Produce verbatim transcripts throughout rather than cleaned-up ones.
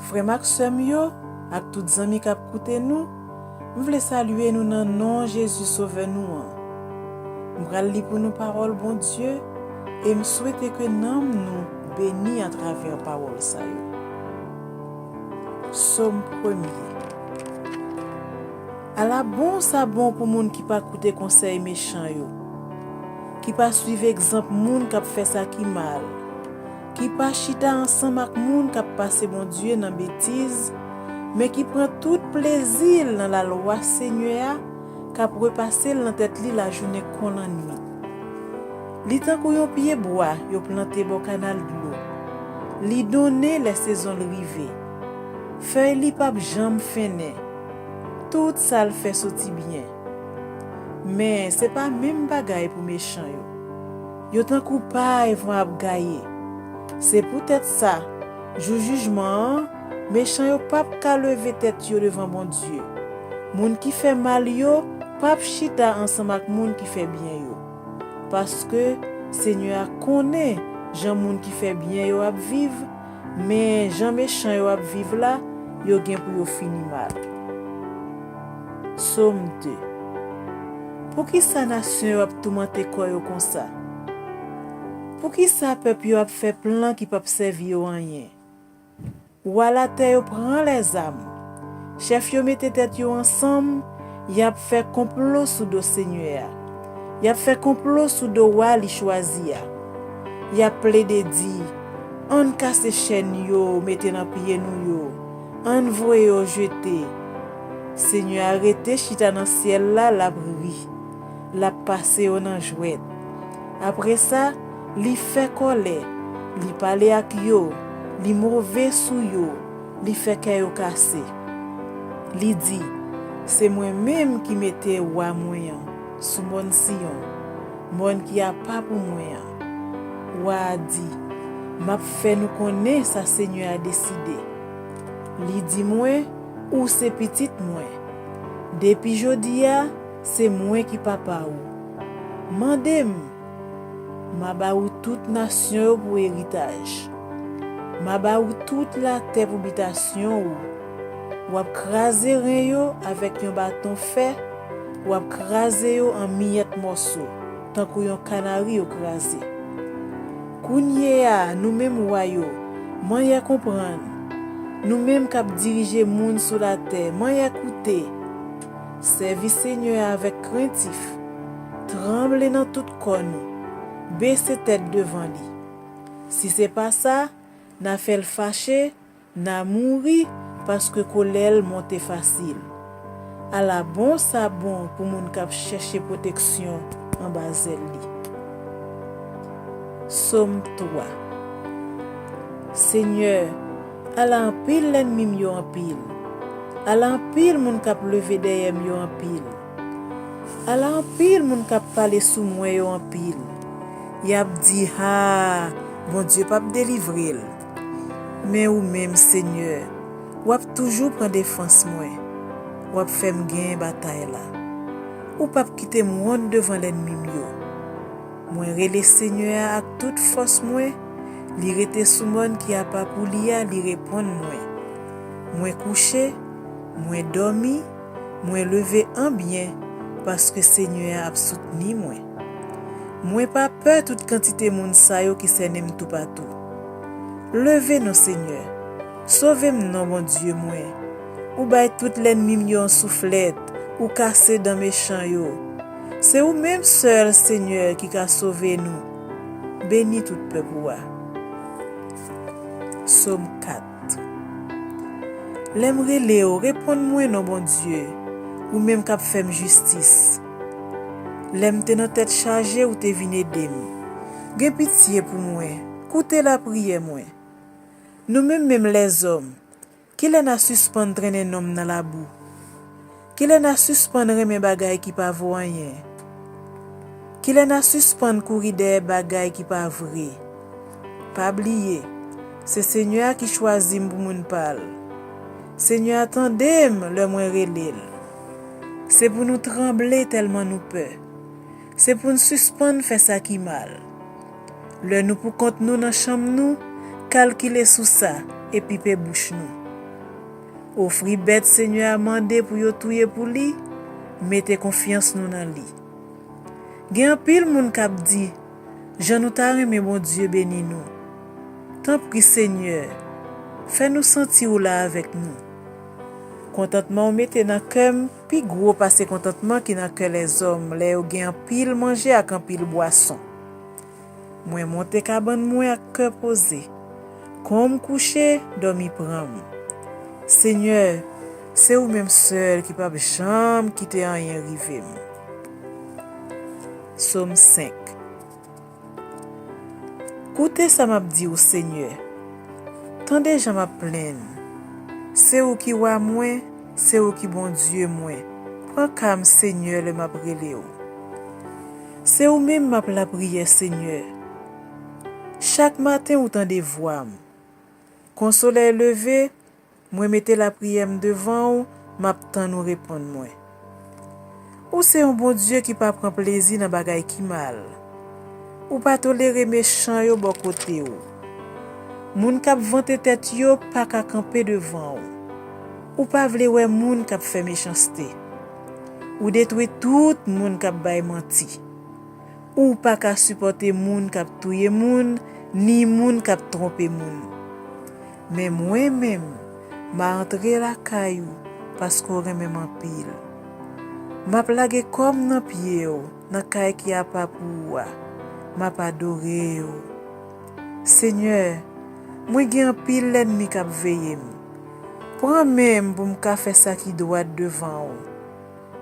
Frè m ak sè m yo, ak tout zanmi k ap koute nou, m vle salye nou nan non Jezi, Sovè nou an. M pral li pou nou pawòl Bondye, e m swete ke nanm nou beni atravè pawòl sa yo. Sòm premye. Ala bon sa bon pou moun ki pa koute konsèy mechan yo, ki pa swiv egzanp moun k ap fè sa ki mal, ki pa chita ansanm ak moun k ap pase Bondye nan betiz, men ki pran tout plezi l nan lalwa Senyè a, k ap repase l nan tèt li lajounen kon lannwit. Li tankou yon pyebwa yo plante bò kanal dlo. Li donnen lè sezon l rive. Fèy li p ap janm fennen. Tout sa l fè soti byen. Men se pa menm bagay pou mechan yo. Yo tankou pay van ap gaye. Se poutèt sa, jou jijman an, mechan yo p ap ka leve tèt yo devan Bondye. Moun ki fè mal yo p ap chita ansanm ak moun ki fè byen yo. Paske Senyè a konnen jan moun ki fè byen yo ap viv, men jan mechan yo ap viv la, yo gen pou yo fini mal. Sòm de. Poukisa nasyon yo ap toumante kò yo konsa? Poukisa pèp yo ap fè plan ki p ap sèvi yo anyen? Wa latè yo pran lèzam. Chèf yo mete tèt yo ansanm, y ap fè konplo sou do Senyè a. Y ap fè konplo sou do wa li chwazi a. Y ap plede di, ann kase chèn yo mete nan pye nou yo, ann voye yo jete. Senyè a rete chita nan syèl la, l ap ri. L ap pase yo nan jwèt. Apre sa, li fè kòlè, li pale ak yo, li move sou yo, li fè kè yo kase. Li di, se mwen menm ki mete wa mwen an sou mòn Siyon, mòn ki apa pou mwen an. Wa a di, m ap fè nou konnen sa Senyè a deside. Li di mwen, ou se pitit mwen. Depi jodi a, se mwen ki papa ou. Mande m, m a ba ou tout nasyon yo pou eritaj. M a ba ou tout latè pou bitasyon ou. W ap kraze ren yo avèk yon baton fè, w ap kraze yo an miyèt mòso, tankou yon kanari yo kraze. Kounye a, nou menm wa yo, manyè konprann. Nou menm k ap dirije moun sou latè, manyè koute. Sèvi Senyè a avèk krentif. Tranble nan tout kò nou. Bese tèt devan li. Si se pa sa, n a fè l fache, n a mouri, paske kolè l monte fasil. Ala bon sa bon pou moun k ap chèche pwoteksyon anba zèl li. Sòm twa. Senyè, ala anpil lènmi m yo anpil. Ala anpil moun k ap leve dèyè m yo anpil. Ala anpil moun k ap pale sou mwen yo anpil. Y ap di, ha, Bondye p ap delivre l. Men ou menm, Senyè, w ap toujou pran defans mwen. W ap fè m genyen batay la. Ou p ap kite m wont devan lènmi m yo. Mwen rele Senyè a ak tout fòs mwen, li rete sou mòn ki apa pou li a, li reponn mwen. Mwen kouche, mwen dòmi, mwen leve an byen, paske Senyè a ap soutni mwen. Mwen pa pè tout kantite moun sa yo ki sènen m toupatou. Leve non, Senyè, sove m non, Bondye mwen. Ou bay tout lènmi m yo yon souflèt, ou kase dan mechan yo. Se ou menm sèl, Senyè, ki ka sove nou. Beni tout pèp ou a. Sòm kat. Lè m rele w, reponn mwen non, Bondye, ou menm k ap fè m jistis. Lè m te nan tèt chaje, ou te vin ede m. Gen pitye pou mwen, koute lapriyè mwen. Nou menm menm lèzòm, kilè n a sispann trennen nonm nan labou? Kilè n a sispann renmen bagay ki pa vo anyen? Kilè n a sispann kouri dèyè bagay ki pa vre? Pa bliye, se Senyè a ki chwazi m pou moun pa l. Senyè a tande m lè mwen rele l. Se pou nou tranble tèlman nou pè. Se pou n sispann fè sa ki mal. Lè nou poukont nou nan chanm nou, kalkile sou sa epi pe bouch nou. Ofri bèt Senyè a mande pou yo touye pou li, mete konfyans nou nan li. Gen anpil moun k ap di, jan nou ta renmen Bondye beni nou. Tanpri, Senyè, fè nou santi w la avèk nou. Kontantman w mete nan kè m pi gwo pase kontantman ki nan kè lèzòm lè yo gen anpil manje ak anpil bwason. Mwen monte kabann mwen ak kè poze. Kon m kouche, dòmi pran m. Senyè, se ou menm sèl ki p ap janm kite anyen rive m. Sòm senk. Koute sa m ap di w, Senyè. Tande jan m ap plenn. Se ou ki wa mwen, se ou ki Bondye mwen. Pran ka m, Senyè, lè m ap rele w. Se ou menm m ap lapriyè, Senyè. Chak maten ou tande vwa m. Kon solèy leve, mwen mete lapriyè m devan w, m ap tann ou reponn mwen. Ou se yon Bondye ki pa pran plezi nan bagay ki mal. Ou pa tolere mechan yo bò kote w. Moun k ap vante tèt yo pa ka kanpe devan w. Ou pa vle wè moun k ap fè mechanste. Ou detwi tout moun k ap bay manti. Ou pa ka sipòte moun k ap touye moun, ni moun k ap twonpe moun. Men mwen menm, m a antre lakay ou, paske w renmen m anpil. M ap lage kò m nan pye w, nan kay ki apa pou ou a. M ap adore w. Senyè, mwen gen anpil lènmi k ap veye m. Pran men m pou m ka fè sa ki dwat devan w.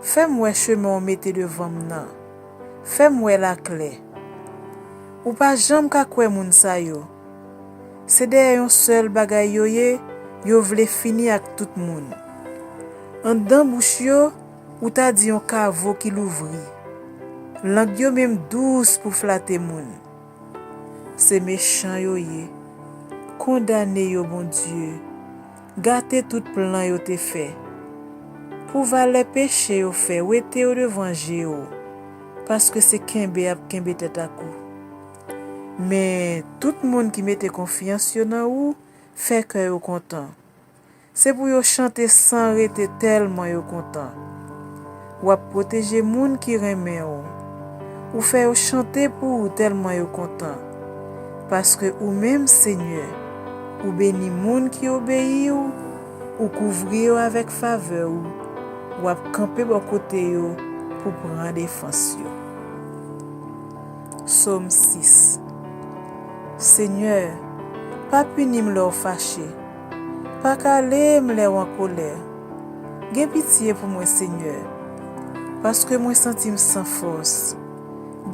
Fè m wè chemen w mete devan m nan. Fè m wè l aklè. Ou pa janm ka kwè moun sa yo. Se dèyè yon sèl bagay yo ye, yo vle fini ak tout moun. Anndan bouch yo, ou ta di yon kavo ki louvri. Lang yo menm dous pou flate moun. Se mechan yo ye. Kondane yo, Bondye. Gate tout plan yo te fè. Pou valè peche yo fè, wete yo devan je w, paske se kenbe y ap kenbe tèt ak ou. Men, tout moun ki mete konfyans yo nan ou, fè kè yo kontan. Se pou yo chante san rete tèlman yo kontan. W ap pwoteje moun ki renmen w. Ou fè yo chante pou ou tèlman yo kontan. Paske ou menm, Senyè, ou beni moun ki obeyi w, ou kouvri yo avèk favè w, w ap kanpe bò kote yo pou pran defans yo. Sòm sis. Senyè, pa pini m lè w fache. Pa kale m lè w an kolè. Gen pitye pou mwen, Senyè, paske mwen santi m san fòs.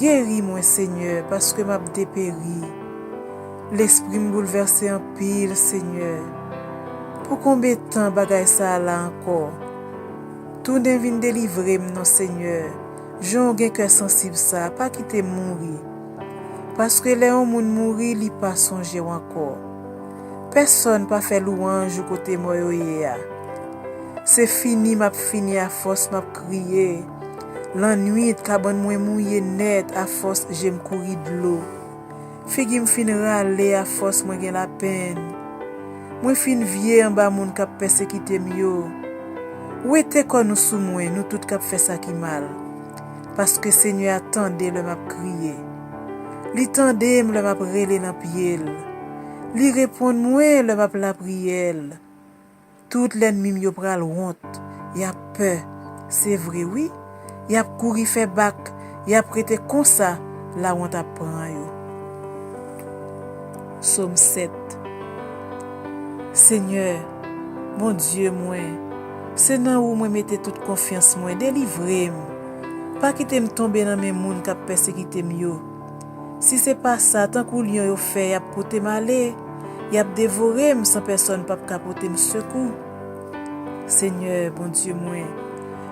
Geri mwen, Senyè, paske m ap deperi. Lespri m boulvèse anpil, Senyè. Pou konbyen tan bagay sa a la ankò? Tounen vin delivre m non, Senyè. Jan w gen kè sansib sa, pa kite m mouri. Paske lè yon moun mouri, li pa sonje w ankò. Pèsonn pa fè lwanj ou kote mò yo ye a. Se fini m ap fini afòs m ap kriye. Lannwit, kabann mwen mouye nèt afòs je m kouri dlo. Figi m fin rale afòs mwen gen lapenn. Mwen fin vye anba moun k ap pèsekite m yo. Wete kò nou sou mwen, nou tout k ap fè sa ki mal. Paske Senyè a tande lè m ap kriye. Li tande m lè m ap rele nan pye l. Li reponn mwen lè m ap lapriyè l. Tout lènmi m yo pral wont, y ap pè. Se vre, wi. Y ap kouri fè bak, y ap rete konsa, lawont ap pran yo. Sòm sèt. Senyè, Bondye mwen, se nan ou mwen mete tout konfyans mwen, delivre m. Pa kite m tonbe nan men moun k ap pèsekite m yo. Si se pa sa, tankou lyon yo fè, y ap pote m ale, y ap devore m san pèsonn p ap ka pote m sekou. Senyè, Bondye mwen,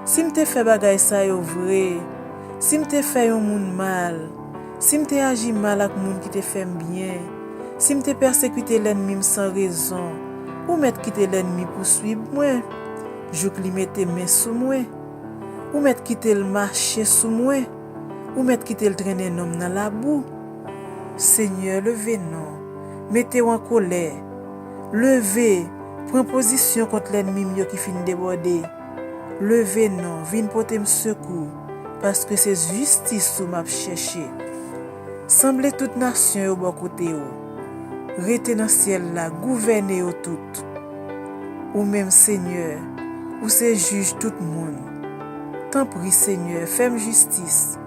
si m te fè bagay sa yo vre, si m te fè yon moun mal, si m te aji mal ak moun ki te fè m byen, si m te pèsekite lènmi m san rezon, ou mèt kite lènmi pouswiv mwen, jouk li mete men sou mwen. Ou mèt kite l mache sou mwen. Ou mèt kite l trennen non m nan labou. Senyè, leve non. Mete w an kolè. Leve, Pran pozisyon kont lènmi m yo ki fin debòde. Leve non, vin pote m sekou, paske se jistis ou m ap chèche. Sanble tout nasyon yo bò kote w. Rete nan syèl la, gouvène yo tout. Ou menm, Senyè, ou se jij tout moun. Tanpri, Senyè, fè m jistis,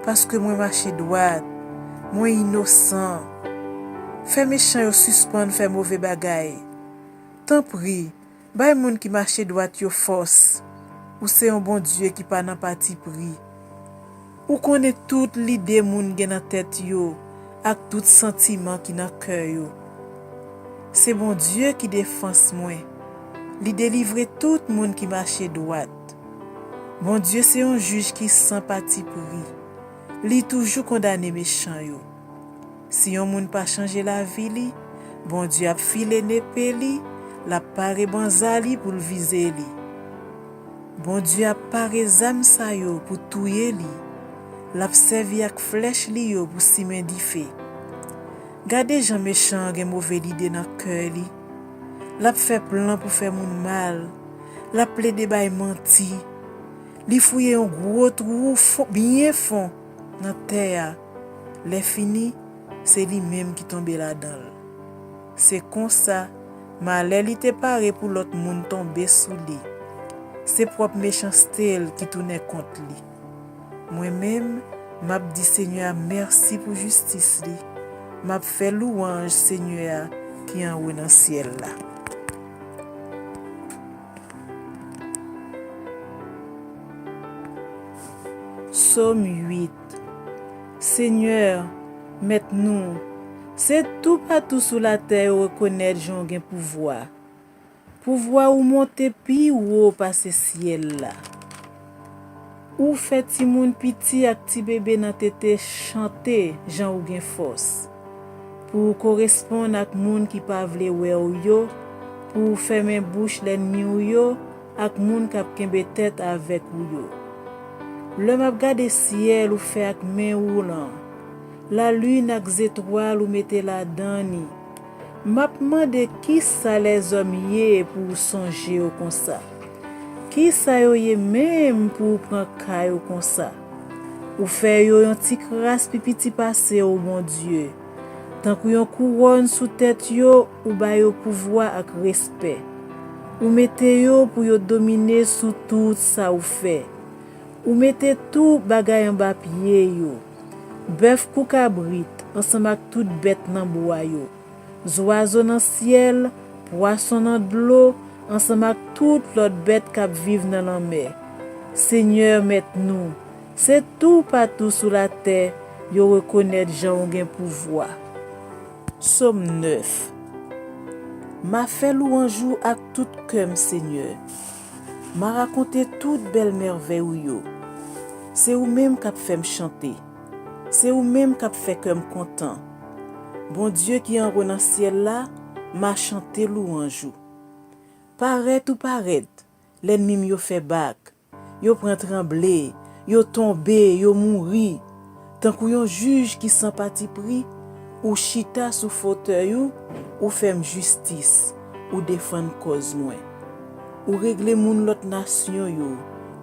paske mwen mache dwat, mwen inosan. Fè mechan yo sispann fè move bagay. Tanpri, bay moun ki mache dwat yo fòs. Ou se yon Bondye ki pa nan patipri. Ou konnen tout lide moun gen nan tèt yo ak tout santiman ki nan kè yo. Se Bondye ki defans mwen. Li delivre tout moun ki mache dwat. Bondye se yon jij ki san patipri. Li toujou kondane mechan yo. Si yon moun pa chanje lavi li, Bondye ap file nepe li, l ap pare banza li pou l vize li. Bondye ap pare zam sa yo pou touye li, l ap sèvi ak flèch li yo pou simen dife. Gade jan mechan an gen move lide nan kè li. L ap fè plan pou fè moun mal, l ap plede bay manti. Li fouye yon gwo twou fon, byen fon nan tè a. Lèfini, se li menm ki tonbe ladan l. Se konsa, malè li te pare pou lòt moun tonbe sou li. Se pwòp mechanste l ki tounen kont li. Mwen menm, m ap di Senyè a mèsi pou jistis li. M ap fè lwanj Senyè a ki anwo nan syèl la. Sòm uit. Senyè, Mèt nou, se toupatou sou latè yo rekonèt jan w gen pouvwa. Pouvwa ou monte pi wo pase syèl la. Ou fè timoun piti ak ti bebe nan tete chante jan ou gen fòs. Pou w koresponn ak moun ki pa vle wè w yo, pou w fèmen bouch lènmi w yo ak moun k ap kenbe tèt avèk ou yo. Lè m ap gade syèl ou fè ak men ou lan, lalin ak zetwal ou mete ladan li, m ap mande kisa lèzòm ye pou w sonje yo konsa? Kisa yo ye menm pou w pran ka yo konsa? Ou fè yo yon ti kras pi piti pase w, Bondye. Tankou yon kouwòn sou tèt yo, ou ba yo pouvwa ak respè. Ou mete yo pou yo domine sou tout sa ou fè. Ou mete tou bagay anba pye yo, bèf kou kabrit, ansanm ak tout bèt nan bwa yo, zwazo nan syèl, pwason nan dlo, ansanm ak tout lòt bèt k ap viv nan lanmè. Senyè, Mèt nou, se toupatou sou latè yo rekonèt jan w gen pouvwa. Sòm nèf. M a fè lwanj ou ak tout kè m, Senyè. M a rakonte tout bèl mèvèy ou yo. Se ou menm k ap fè m chante. Se ou menm k ap fè kè m kontan. Bondye ki anwo nan syèl la, m a chante lwanj ou. Parèt ou parèt, lènmi m yo fè bak. Yo pran tranble, yo tonbe, yo mouri. Tankou yon jij ki san patipri, ou chita sou fotèy ou, ou fè m jistis, ou defann kòz mwen. Ou regle moun lòt nasyon yo,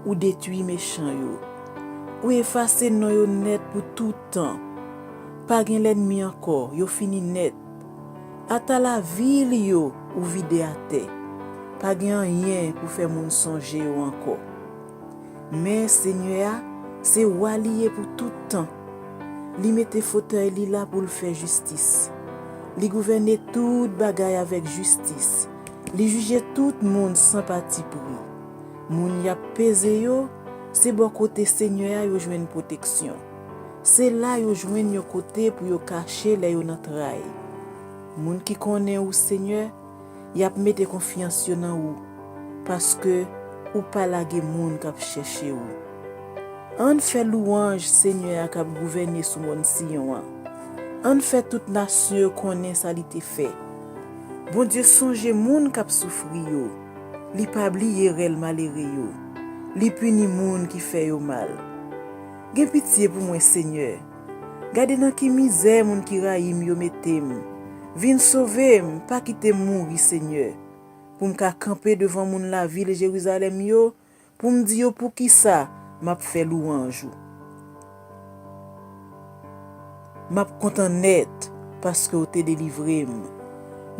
ou detwi mechan yo. Ou efase non yo nèt pou tout tan. Pa gen lènmi ankò, yo fini nèt. Ata lavil yo ou vide atè. Pa gen anyen pou fè moun sonje yo ankò. Men Senyè a, se wa li ye pou tout tan. Li mete fotèy li la pou l fè jistis. Li gouvène tout bagay avèk jistis. Li jije tout moun san patipri. Moun y ap peze yo, se bò kote Senyè a yo jwenn pwoteksyon. Se la yo jwenn yon kote pou yo kache lè yo nan tray. Moun ki konnen ou, Senyè, y ap mete konfyans yo nan ou, paske ou pa lage moun k ap chèche ou. Ann fè lwanj Senyè a k ap gouvène sou mòn Siyon an. Ann fè tout nasyon yo konnen sa li te fè. Bondye sonje moun k ap soufri yo. Li pa bliye rèl malere yo. Li pini moun ki fè yo mal. Gen pitye pou mwen, Senyè. Gade nan ki mizè moun ki rayi m yo mete m. Vin sove m, pa kite m mouri, Senyè. pou m ka kanpe devan moun lavil Jerizalèm yo, pou m di yo poukisa m ap fè lwanj ou. M ap kontan nèt, paske w te delivre m.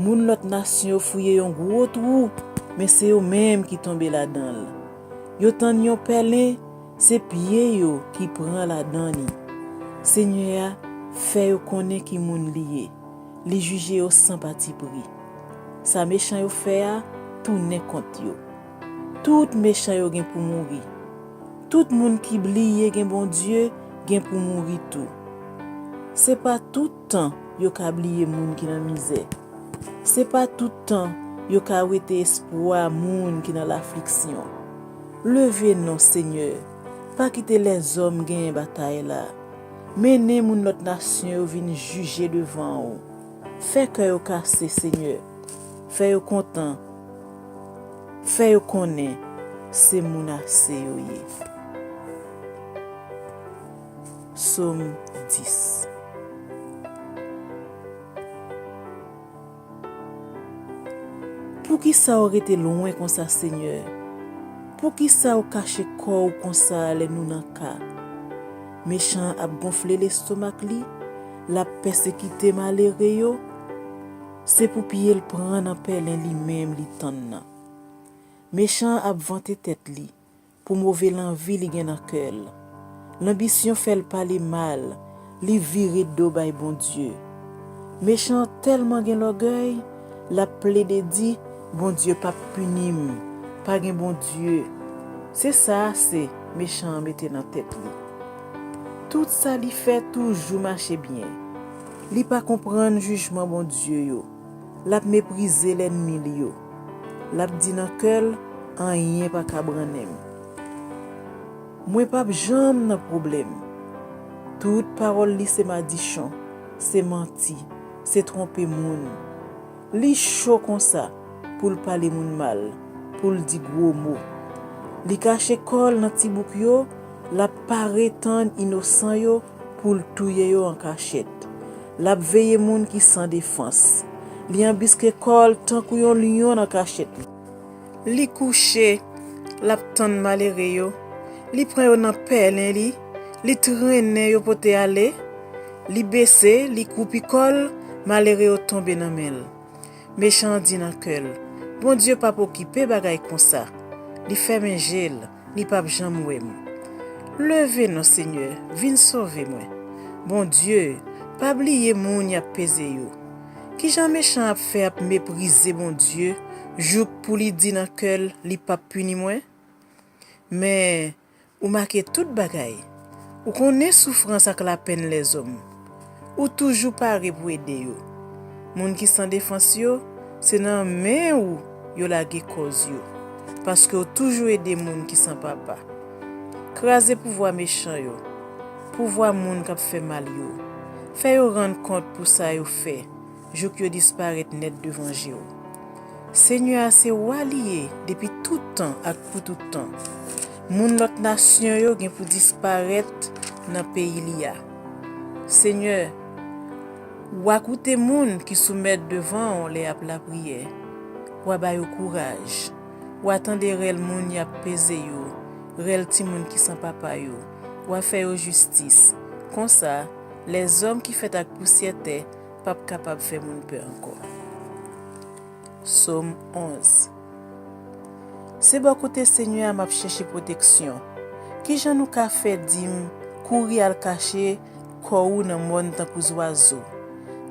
Moun lòt nasyon yo fouye yon gwo twou, men se yo menm ki tonbe ladan l. Yo tann yon pèlen, se pye yo ki pran ladan li. Senyè a fè yo konnen ki moun li ye. Li jije yo san patipri. Sa mechan yo fè a tounen kont yo. Tout mechan yo gen pou mouri. Tout moun ki bliye gen Bondye gen pou mouri tou. Se pa tout tan yo ka bliye moun ki nan mizè. Se pa tout tan yo ka wete espwa moun ki nan lafliksyon. Leve non, Senyè. Pa kite lèzòm genyen batay la. Mennen moun lòt nasyon yo vin jije devan w. Fè kè yo kase, Senyè. Fè yo kontan. Fè yo konnen se moun ase yo ye. Sòm dis. Poukisa w rete lwen konsa, Senyè? Poukisa w kache kò w konsa lè nou nan ka? Mechan an ap gonfle lestomak li, l ap pèsekite malere yo. Se pou pye l pran nan pèlen li menm li tann nan. Mechan an ap vante tèt li pou move lanvi li gen nan kè l. Lanbisyon fè l pale mal, li vire do bay Bondye. Mechan an tèlman gen lògèy, l ap plede di, Bondye p ap pini m, pa gen Bondye. Se sa ase mechan an mete nan tèt li. Tout sa li fè toujou mache byen. Li pa konprann jijman Bondye yo. L ap meprize lènmi l yo. L ap di nan kè l, anyen pa ka brannen m. Mwen p ap janm nan pwoblèm. Tout pawòl li se madichon, se manti, se twonpe moun. Li cho konsa pou l pale moun mal, pou l di gwo mo. Li kache kò l nan ti bouk yo, l ap pare tann inosan yo pou l touye yo an kachèt. L ap veye moun ki san defans. Li anbiske kò l tankou yon lyon nan kachèt li. Li kouche, l ap tann malere yo. Li pran yo nan pèlen li, li trennen yo pote ale. Li bese, li kwoupi kò l, malere yo tonbe nan men l. Mechan an di nan kè l, Bondye p ap okipe bagay konsa. Li fèmen je l, li p ap janm wè m. Leve non, Senyè, vin sove mwen. Bondye, pa bliye moun y ap peze yo. Kijan mechan ap fè ap meprize Bondye jouk pou li di nan kè l li p ap pini mwen? Men, ou make tout bagay. Ou konnen soufrans ak lapenn lèzòm. Ou toujou pare pou ede yo. Moun ki san defans yo, se nan men ou yo lage kòz yo, paske w toujou ede moun ki san papa. Kraze pouvwa mechan yo, pouvwa moun k ap fè mal yo. Fè yo rann kont pou sa yo fè, jouk yo disparèt nèt devan je w. Senyè a se Wa li ye depi tout tan ak pou tout tan. Moun lòt nasyon yo gen pou disparèt nan peyi li a. Senyè, w a koute moun ki soumèt devan w lè y ap lapriyè. W a ba yo kouraj. W a tande rèl moun y ap peze yo, rèl timoun ki san papa yo. W a fè yo jistis. Konsa, lèzòm ki fèt ak pousyè tè p ap kapab fè moun pè ankò. Sòm onz. Se bò kote Senyè a m ap chèche pwoteksyon. Kijan nou ka fè di m, kouri al kache kò ou nan mòn tankou zwazo?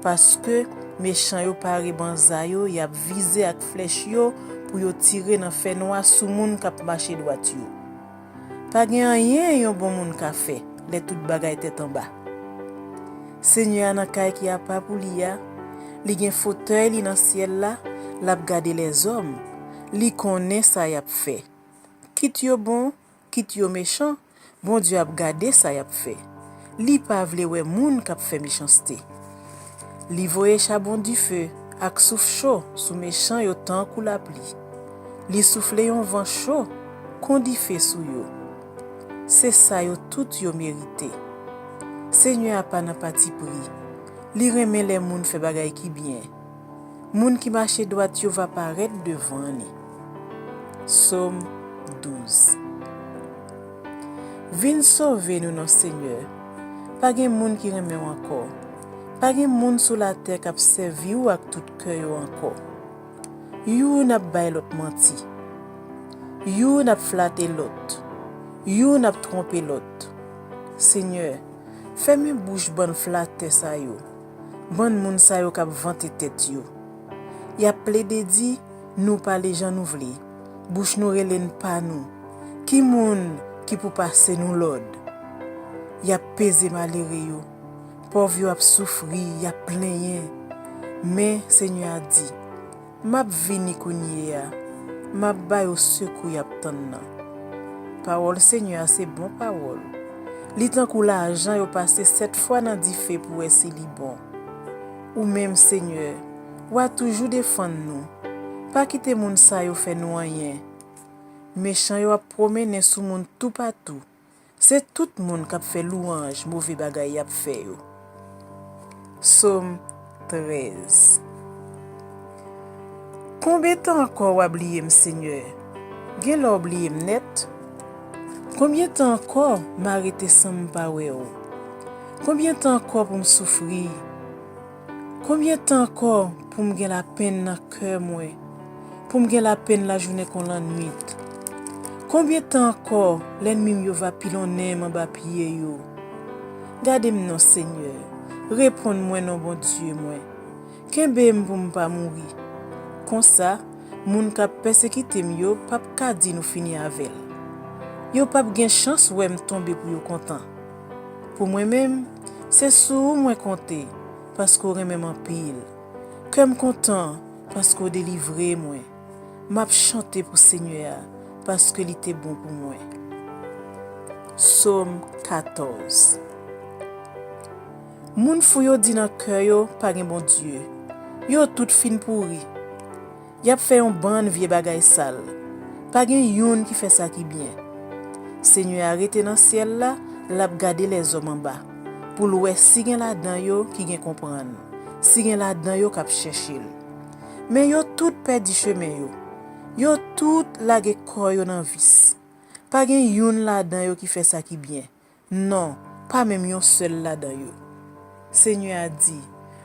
Paske mechan yo pare banza yo, y ap vize ak flèch yo pou yo tire nan fènwa sou moun k ap mache dwat yo. Pa gen anyen yon bon moun ka fè lè tout bagay tèt anba. Senyè a nan kay ki apa pou li a, li gen fotèy li nan syèl la, l ap gade lèzòm, li konnen sa y ap fè. Kit yo bon, kit yo mechan, Bondye ap gade sa y ap fè. Li pa vle wè moun k ap fè mechanste. Li voye chabon dife ak souf cho sou mechan yo tankou lapli. Li soufle yon van cho kon dife sou yo. Se sa yo tout yo merite. Senyè a pa nan patipri. Li renmen lè moun fè bagay ki byen. Moun ki mache dwat yo va parèt devan li. Sòm douz. Vin sove nou non Senyè. Pa gen moun ki renmen w ankò. Pa gen moun sou latè k ap sèvi w ak tout kè yo ankò. Youn ap bay lòt manti. Youn ap flate lòt. Youn ap twonpe lòt. Senyè, fèmen bouch bann flatè sa yo. Bann moun sa yo k ap vante tèt yo. Y ap plede di, nou pale jan nou vle. Bouch nou rele n pa nou. Ki moun ki pou pase nou lòd? Y ap peze malere yo. Pòv yo ap soufri, y ap plenyen. Men, Senyè a di, m ap vini kounye a. M ap ba yo sekou y ap tann nan. Pawòl Senyè a se bon pawòl. Li tankou lajan yo pase sèt fwa nan dife pou wè si li bon. Ou menm, Senyè, w a toujou defann nou. Pa kite moun sa yo fè nou anyen. Mechan yo ap pwomennen sou moun toupatou. Se tout moun k ap fè lwanj move bagay y ap fè yo. Sòm trèz. Konbyen tan ankò w a bliye m, Senyè? Genlè w bliye m nèt. Konbyen tan ankò m a rete san m pa wè w? Konbyen tan ankò pou m soufri? Konbyen tan ankò pou m gen lapenn nan kè mwen, pou m gen lapenn lajounen kon lannwit? Konbyen tan ankò lènmi m yo va pilonnen m anba pye yo? Gade m non, Senyè, reponn mwen non, Bondye mwen. Kenbe m pou m pa mouri. Konsa, moun k ap pèsekite m yo p ap ka di nou fini avè l. Yo p ap gen chans wè m tonbe pou yo kontan. Pou mwen menm, se sou ou mwen konte, paske w renmen m anpil. Kè m kontan, paske w delivre mwen. M ap chante pou Senyè a, paske li te bon pou mwen. Sòm katòz. Moun fou yo di nan kè yo, pa gen Bondye. Yo tout fin pouri. Y ap fè yon bann vye bagay sal. Pa gen youn ki fè sa ki byen. Senyè a rete nan syèl la, l ap gade lèzòm anba, pou l wè si gen ladan yo ki gen konprann, si gen ladan yo k ap chèche l. Men yo tout pèdi chemen yo. Yo tout lage kò yo nan vis. Pa gen youn ladan yo ki fè sa ki byen. Non, pa menm yon sèl ladan yo. Senyè a di,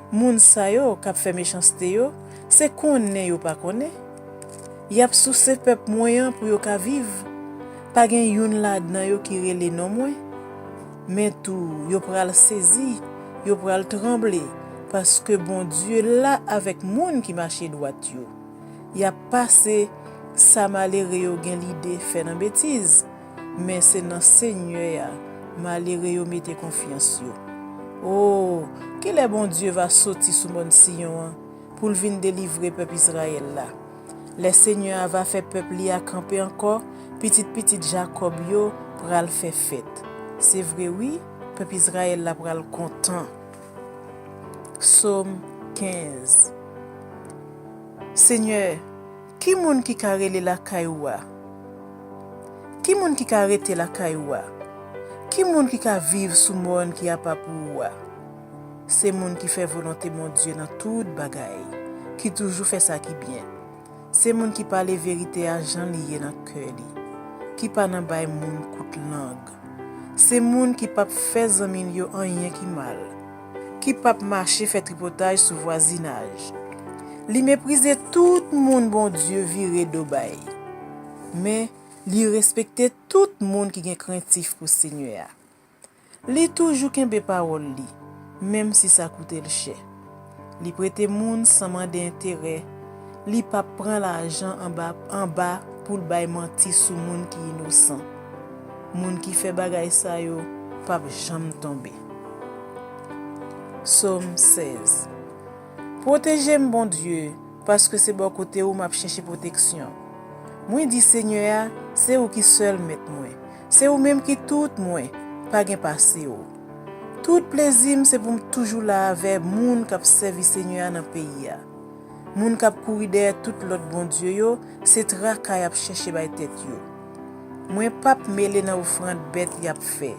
moun sa yo k ap fè mechanste yo, se konnen yo pa konnen. Y ap souse pèp mwen an pou yo ka viv. Pa gen youn ladan yo ki rele non mwen. Men tou, yo pral sezi, yo pral tranble, paske Bondye la avèk moun ki mache dwat yo. Y ap pase sa malere yo gen lide fè nan betiz, men se nan Senyè a malere yo mete konfyans yo. O, kilè Bondye va soti sou mòn Siyon an pou l vin delivre pèp Izrayèl la? Lè Senyè a va fè pèp li a kanpe ankò, pitit pitit Jakòb yo pral fè fèt. Se vre wi, pèp Izrayèl la pral kontan. Sòm kenz. Senyè, ki moun ki ka rele lakay ou a? Ki moun ki ka rete lakay ou a? Ki moun ki ka viv sou mòn ki apa pou ou a? Se moun ki fè volonte Bondye nan tout bagay, ki toujou fè sa ki byen. Se moun ki pale verite a jan li ye nan kè li, ki pa nan bay moun kout lang. Se moun ki p ap fè zanmi l yo anyen ki mal, ki p ap mache fè tripotaj sou vwazinaj. Li meprize tout moun Bondye vire do bay. Men, li respekte tout moun ki gen krentif pou Senyè a. Li toujou kenbe pawòl li, menm si sa koute l chè. Li prete moun san mande enterè. Li p ap pran lajan anba, anba pou l bay manti sou moun ki inosan. Moun ki fè bagay sa yo p ap janm tonbe. Sòm sèz. Pwoteje m, Bondye, paske se bò kote ou m ap chèche pwoteksyon. Mwen di Senyè a, se ou ki sèl mèt mwen. Se ou menm ki tout mwen, pa gen pase w. Tout plezi m se pou m toujou la avè moun k ap sèvi Senyè a nan peyi a. Moun k ap kouri dèyè tout lòt bondye yo, se traka y ap chèche bay tèt yo. Mwen p ap mele nan ofrann bèt y ap fè.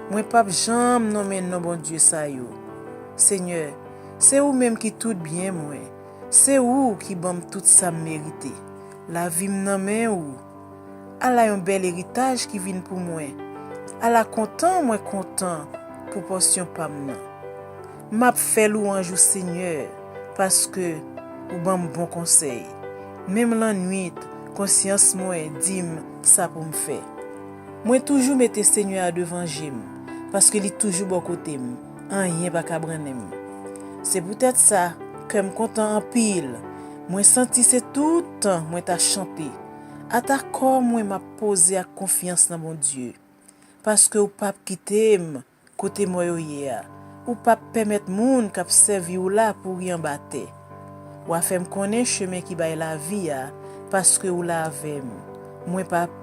Mwen p ap janm nonmen non bondye sa yo. Senyè, se ou menm ki tout byen mwen. Se ou ki ban m tout sa m merite. Lavi m nan men ou. Ala yon bèl eritaj ki vin pou mwen. Ala kontan mwen kontan pou pòsyon pa m nan. M ap fè lwanj ou, Senyè, paske ou ban m bon konsèy. Menm lannwit, konsyans mwen di m sa pou m fè. Mwen toujou mete Senyè a devan je m, paske li toujou bò kote m, anyen pa ka brannen m. Se poutèt sa, kè m kontan anpil. Mwen santi se tout tan mwen ta chante. Ata kò mwen m ap poze ak konfyans nan Bondye, paske ou p ap kite m kote mò yo ye a. Ou p ap pèmèt moun k ap sèvi w la pouri anba tè. W a fè m konnen chemen ki bay lavi a, paske ou la avè m. Mwen p ap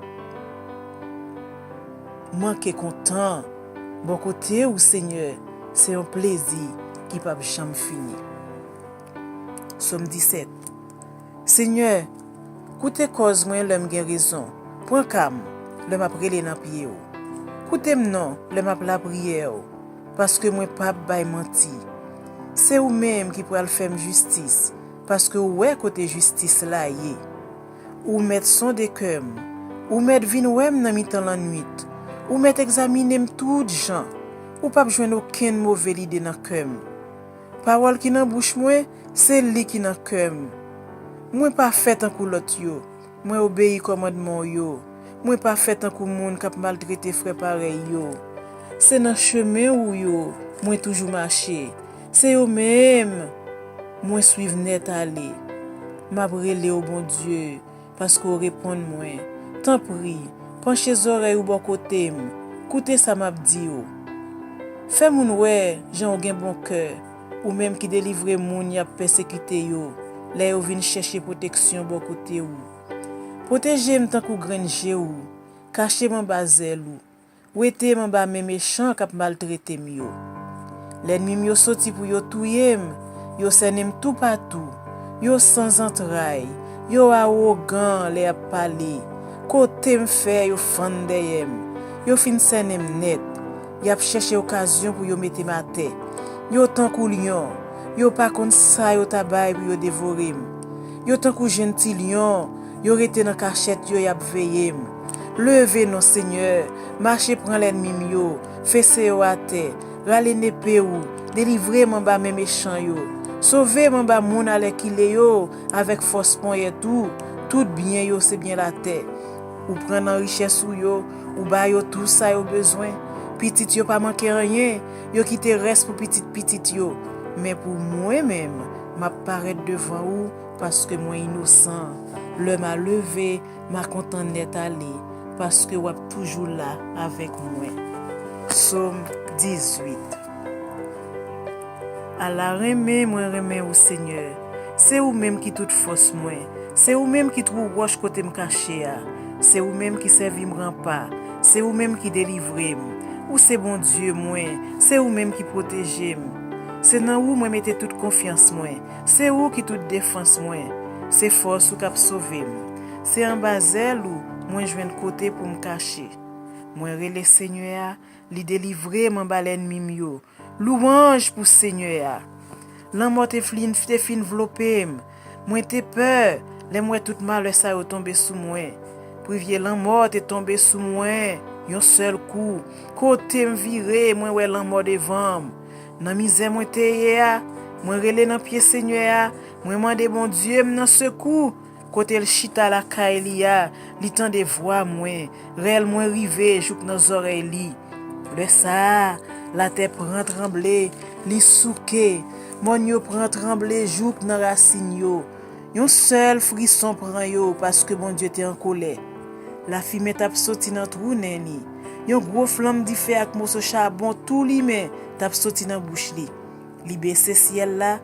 manke kontan. Bò kote ou, Senyè, se yon plezi ki p ap janm fini. Sòm disèt. Senyè, koute kòz mwen lè m gen rezon. Pran ka m lè m ap rele nan pye w. Koute m non lè m ap lapriyè w, paske mwen p ap bay manti. Se ou menm ki pral fè m jistis, paske ou wè kote jistis la ye. Ou mèt sonde kè m. Ou mèt vin wè m nan mitan lannwit. Ou mèt egzamine m tout jan. Ou p ap jwenn okenn move lide nan kè m. Pawòl ki nan bouch mwen, se li ki nan kè m. Mwen pa fè tankou lòt yo. Mwen obeyi kòmandman w yo. Mwen pa fè tankou moun k ap maltrete frè parèy yo. Se nan chemen ou yo mwen toujou mache. Se yo menm mwen swiv nèt ale. M ap rele w, Bondye, paske w reponn mwen. Tanpri, panche zòrèy ou bò kote m, koute sa m ap di w. Fè moun wè jan w gen bon kè, ou menm ki delivre moun y ap pèsekite yo, lè yo vin chèche pwoteksyon bò kote w. Pwoteje m tankou grenn je w, kache m anba zèl ou. Wete m anba men mechan k ap maltrete m yo. Lènmi m yo soti pou yo touye m, yo sènen m toupatou, yo san zantray, yo awogan lè y ap pale. Kote m fè yo fann dèyè m, yo fin sènen m nèt. Y ap chèche okazyon pou yo mete m atè. Yo tankou lyon, yo pa konn sa yo ta bay pou yo devore m. Yo tankou jenn ti lyon, yo rete nan kachèt yo, y ap veye m. Leve non, Senyè, mache pran lènmi m yo, fese yo atè, rale nepe ou, delivre m anba men mechan yo. Sove m anba moun alèkile yo, avèk fòs ponyèt ou, tout byen yo se byen latè. Ou pran nan richès ou yo, ou ba yo tou sa yo bezwen. Pitit yo pa manke anyen, yo kite rès pou pitit pitit yo. Men pou mwen menm, m ap parèt devan ou, paske mwen inosan. Lè m a leve, m a kontan nèt ale, paske w ap toujou la avèk mwen. Sòm dizuit. Ala renmen mwen renmen ou, Senyè. Se ou menm ki tout fòs mwen. Se ou menm ki twou wòch kote m kache a. Se ou menm ki sèvi m ranpa. Se ou menm ki delivre m. Ou se Bondye mwen. Se ou menm ki pwoteje m. Se nan ou mwen mete tout konfyans mwen. Se ou ki tout defans mwen. Se fòs ou k ap sove m. Se anba zèl ou mwen jwenn kote pou m kache. Mwen rele Senyè a, li delivre m anba lènmi m yo. Lwanj pou Senyè a. Lanmò te flin, te fin vlope m. Mwen te pè lè m wè tout malè sa yo tonbe sou mwen. Privye lanmò te tonbe sou mwen yon sèl kou. Kote m vire, mwen wè lanmò devan m. Nan mizè mwen te ye a, mwen rele nan pye Senyè a, mwen mande Bondye m nan sekou. Kote l chita lakay li a, li tande vwa mwen, rèl mwen rive jouk nan zòrèy li. Lè sa a, latè pran tranble, li souke, mòn yo pran tranble jouk nan rasin yo. Yon sèl frison pran yo, paske Bondye te an kolè. Lafimen t ap soti nan twou nen li. Yon gwo flanm dife ak moso chabon tou limen t ap soti nan bouch li. Li bese syèl la,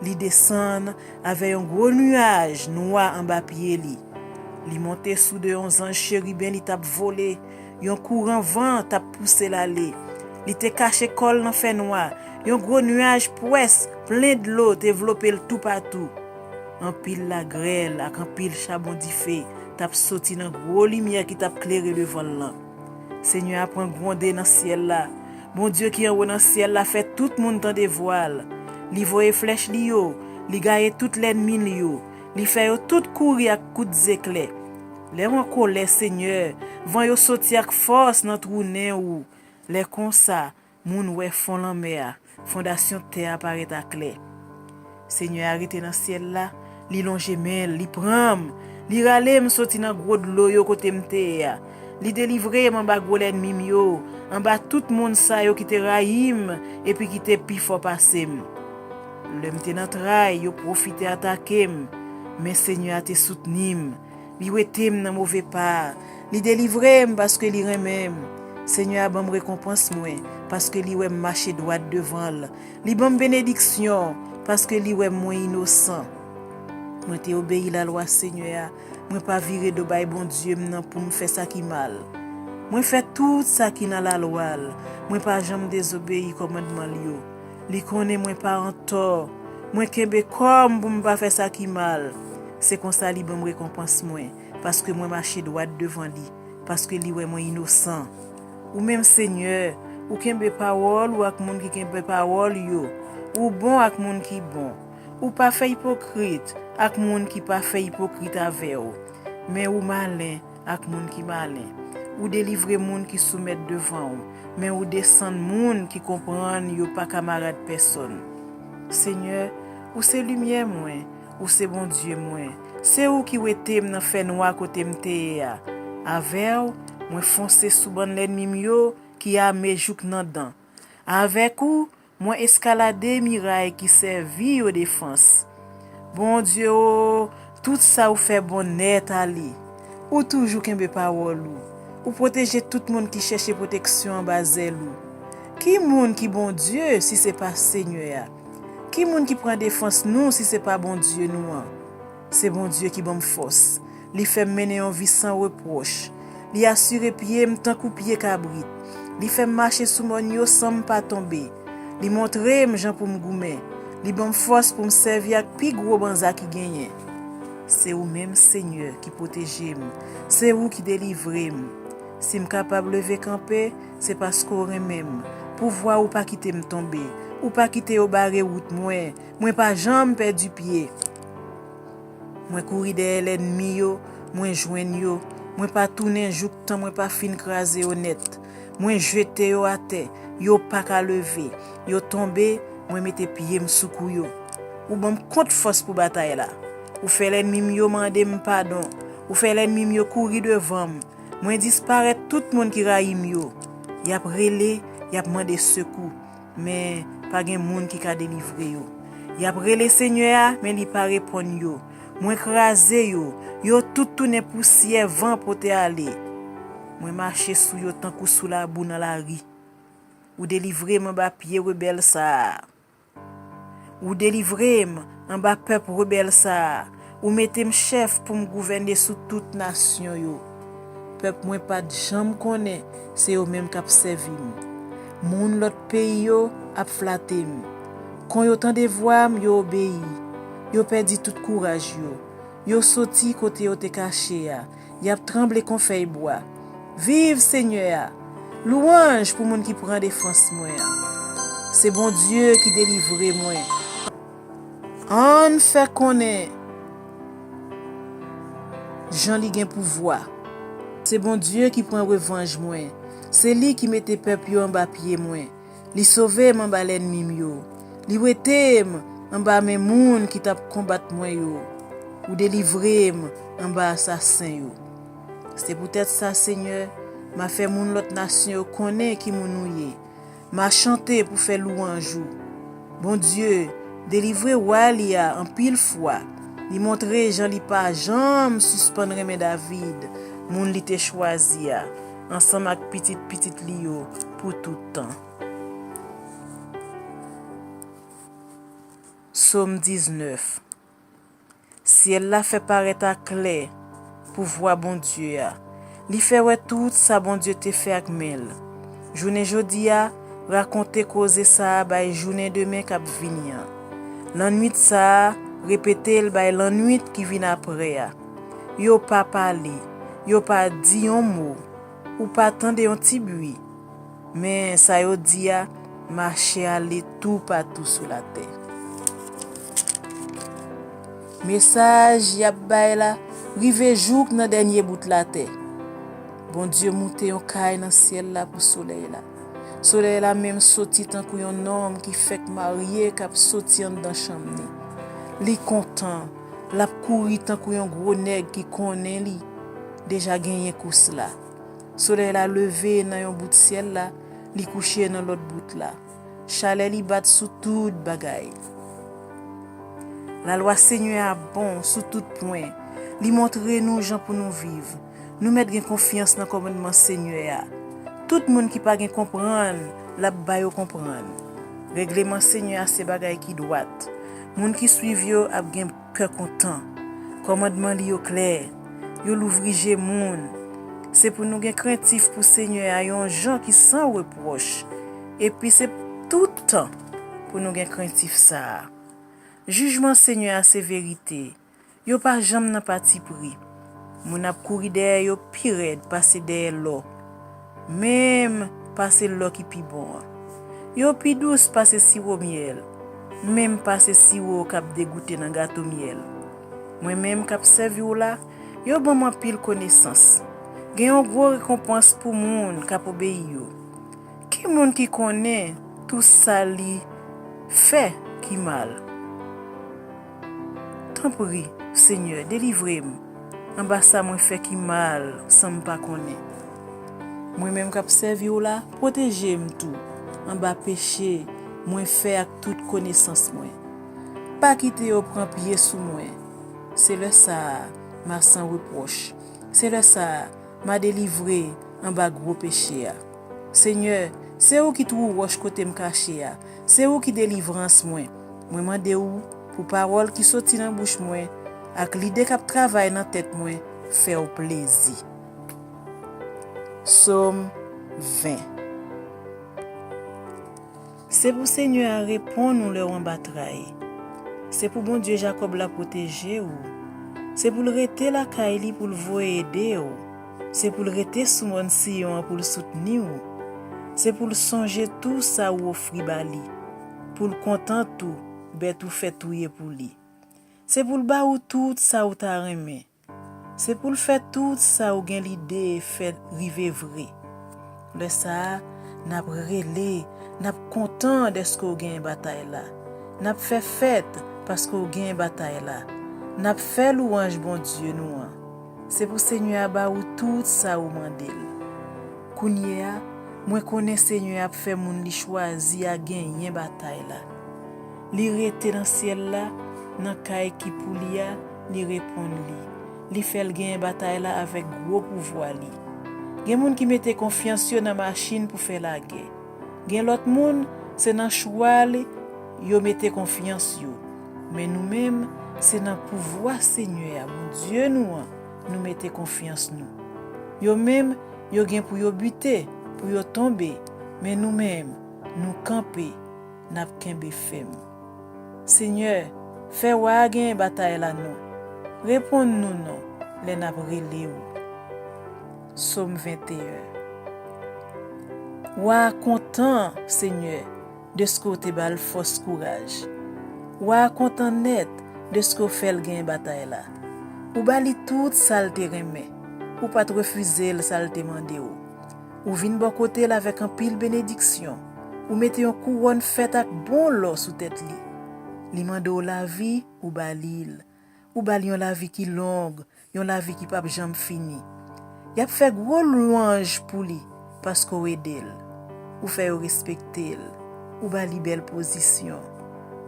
li desann avè yon gwo niyaj nwa anba pye li. Li monte sou de yon zanj cheriben, li t ap vole, yon kouran van t ap pouse l ale. Li te kache kò l nan fènwa, yon gwo niyaj pwès plen dlo te vlope l toupatou. Anpil lagrèl ak anpil chabon dife t ap soti nan gwo limyè ki t ap klere devan l lan. Senyè a pran gwonde nan syèl la. Bondye ki anwo nan syèl la fè tout moun tande vwa l. Li voye flèch li yo, Li gaye tout lènmi l yo. Li fè yo tout kouri ak kout zeklè. Lè w an kòlè, Senyè, van yo soti ak fòs nan twou nen ou. Lè konsa, moun wè fon lanmè a, fondasyon tè a parèt aklè. Senyè a rete nan syèl la, li lonje men l, li pran m, li rale m soti nan gwo dlo yo kote m te ye a. Li delivre m anba gwo lènmi m yo, anba tout moun sa yo ki te rayi m epi ki te pi fò pase m. Lè m te nan tray, yo pwofite atake m, men Senyè a te soutni m. Li wete m nan move pa a. Li delivre m paske li renmen m. Senyè a ban m rekonpans mwen, paske li wè m mache dwat devan l. Li ban m benediksyon, paske li wè mwen inosan. Mwen te obeyi lalwa Senyè a. Mwen pa vire do bay Bondye m nan pou m fè sa ki mal. Mwen fè tout sa ki nan lalwa l. Mwen pa janm dezobeyi kòmandman l yo. Li konnen mwen pa antò. Mwen kenbe kò m pou m pa fè sa ki mal. Se konsa li ban m rekonpans mwen, paske mwen mache dwat devan li, paske li wè mwen inosan. Ou menm, Senyè, ou kenbe pawòl ou ak moun ki kenbe pawòl yo. Ou bon ak moun ki bon. Ou pa fè ipokrit ak moun ki pa fè ipokrit avè w. Men ou malen ak moun ki malen. Ou delivre moun ki soumèt devan w, men ou desann moun ki konprann yo pa kamarad pèsonn. Senyè, ou se limyè mwen, ou se Bondye mwen. Se ou ki wete m nan fènwa kote m te ye a. Avè w, mwen fonse sou bann lènmi m yo ki ame jouk nan dan. Avèk ou, mwen eskalade miray ki sèvi yo defans. Bondye o, tout sa ou fè bon nèt ale. Ou toujou kenbe pawòl ou. Ou pwoteje tout moun ki chèche pwoteksyon anba zèl ou. Ki moun ki Bondye si se pa Senyè a? Ki moun ki pran defans nou si se pa Bondye nou an? Se Bondye ki ban m fòs. Li fè m mennen yon vi san repwòch. Li asire pye m tankou pye kabrit. Li fè m mache sou mòn yo san m pa tonbe. Li montre m jan pou m goumen. Li ban m fòs pou m sèvi ak pi gwo banza ki genyen. Se ou menm, Senyè, ki pwoteje m. Se ou ki delivre m. Si m kapab leve kanpe, se paske w renmen m. Pouvwa ou pa kite m tonbe. Ou pa kite yo bare wout mwen. Mwen pa janm pèdi pye. Mwen kouri dèyè lènmi yo, mwen jwenn yo. Mwen pa tounen jouktan mwen pa fin kraze yo nèt. Mwen jete yo atè, yo pa ka leve. Yo tonbe, mwen mete pye m sou kou yo. Ou ban m kont fòs pou batay la. Ou fè lènmi m yo mande m padon. Ou fè lènmi m yo kouri devan m. Mwen disparèt tout moun ki rayi m yo. Y ap rele, y ap mande sekou, men pa gen moun ki ka delivre yo. Y ap rele Senyè a, men li pa reponn yo. Mwen kraze yo, yo tout tounen pousyè van pote ale. Mwen mache sou yo tankou sou labou nan lari. Ou delivre m anba pye rebèl sa a. Ou delivre m anba pèp rebèl sa a. Ou mete m chèf pou m gouvène sou tout nasyon yo. Pèp mwen pa t janm konnen se yo menm k ap sèvi m. Moun lòt peyi yo ap flate m. Kon yo tande vwa m, yo obeyi. Yo pèdi tout kouraj yo. Yo soti kote yo te kache a. Y ap tranble kon fèy bwa. Viv Senyè a! Lwanj pou moun ki pran defans mwen an. Se Bondye ki delivre mwen. Ann fè konnen jan li gen pouvwa. Se Bondye ki pran revanj mwen. Se li ki mete pèp yo anba pye mwen. Li sove m anba lènmi m yo. Li wete m anba men moun ki t ap konbat mwen yo. Ou delivre m anba asasen yo. Se poutèt sa, Senyè, m a fè moun lòt nasyon yo konnen ki moun ou ye. M a chante pou fè lwanj ou. Bondye delivre wa li a anpil fwa. Li montre jan li pa janm sispann renmen David, moun li te chwazi a, ansanm ak pitit pitit li yo pou tout tan. Sòm diznèf. Syèl la fè parèt aklè pouvwa Bondye a. Li fè wè tout sa Bondye te fè ak men l. Jounen jodi a, rakonte koze sa a bay jounen demen k ap vini an. Lannwit sa a, repete l bay lannwit ki vin apre a. Yo pa pale, yo pa di yon mo, ou pa tande yon ti bri. Men sa yo di a mache ale toupatou sou latè. Mesaj y ap bay la rive jouk nan dènye bout latè. Bondye moute yon kay nan syèl la pou solèy la. Solèy la menm soti tankou yon nonm ki fèk marye k ap soti anndan chanm li. Li kontan, l ap kouri tankou yon gwo nèg ki konnen li deja genyen kous la. Solèy la leve nan yon bout syèl la, li kouche nan lòt bout la. Chalè li bat sou tout bagay. Lalwa Senyè a bon sou tout pwen. Li montre nou jan pou nou viv. Nou mèt gen konfyans nan kòmandman Senyè a. Tout moun ki pa gen konprann, l ap ba yo konprann. Regleman Senyè a se bagay ki dwat. Moun ki suiv yo ap gen kè kontan. Kòmandman li yo klè. Yo louvri je moun. Se pou nou gen krentif pou Senyè a yon jan ki san repwòch. Epi se tout tan pou nou gen krentif sa a. Jijman Senyè a se verite. Yo pa janm nan patipri. Moun ap kouri dèyè yo pi rèd pase dèyè lò, menm pase lò ki pi bon an. Yo pi dous pase siwo myèl, menm pase siwo k ap degoute nan gato myèl. Mwen menm k ap sèvi w la, yo ban m anpil konesans. Gen yon gwo rekonpans pou moun k ap obeyi yo. Ki moun ki konnen tou sa li fè ki mal? Tanpri, Senyè, delivre m anba sa mwen fè ki mal san m pa konnen. Mwen menm k ap sèvi w la, pwoteje m tou anba peche mwen fè ak tout konesans mwen. Pa kite yo pran pye sou mwen. Se lè sa a, m a san repwòch. Se lè sa a, m a delivre anba gwo peche a. Senyè, se ou ki twou wòch kote m kache a. Se ou ki delivrans mwen. Mwen mande w pou pawòl ki soti nan bouch mwen ak lide k ap travay nan tèt mwen fè w plezi. Sòm ven. Se pou Senyè a reponn ou lè w anba tray. Se pou Bondye Jakòb la pwoteje w. Se pou l rete lakay li pou l voye ede w. Se pou l rete sou mòn Siyon an pou l soutni w. Se pou l sonje tou sa ou ofri ba li. Pou l kontan tou bèt ou fè touye pou li. Se pou l ba ou tout sa ou ta renmen. Se pou l fè tout sa ou gen lide fè rive vre. Lè sa a, n ap rele, n ap kontan dèske w genyen batay la. N ap fè fèt paske w genyen batay la. N ap fè lwanj Bondye nou an. Se pou Senyè a ba ou tout sa ou mande l. Kounye a, mwen konnen Senyè ap fè moun li chwazi a genyen batay la. Li rete nan syèl la, nan kay ki pou li a, li reponn li. Li fè l genyen batay la avèk gwo pouvwa li. Gen moun ki mete konfyans yo nan machin pou fè lagè. Gen lòt moun, se nan chwal yo mete konfyans yo. Men nou menm, se nan pouvwa Senyè a, Bondye nou an, nou mete konfyans nou. Yo menm, yo gen pou yo bite, pou yo tonbe, men nou menm, nou kanpe, n ap kenbe fèm. Senyè, fè wa a genyen batay la non. Reponn nou non lè n ap rele w. Sòm venteyen. Wa a kontan, Senyè, dèske w te ba l fòs kouraj. Wa a kontan nèt dèske w fè l genyen batay la. Ou ba li tout sa l te renmen. Ou pa t refize l sa l te mande w. Ou vin bò kote l avèk anpil benediksyon. Ou mete yon kouwòn fèt ak bon lò sou tèt li. Li mande w lavi, ou ba li l. Ou ba l yon lavi ki long, yon lavi ki p ap janm fini. Y ap fè gwo lwanj pou li, paske w ede l. Ou fè yo respekte l. Ou ba li bèl pozisyon.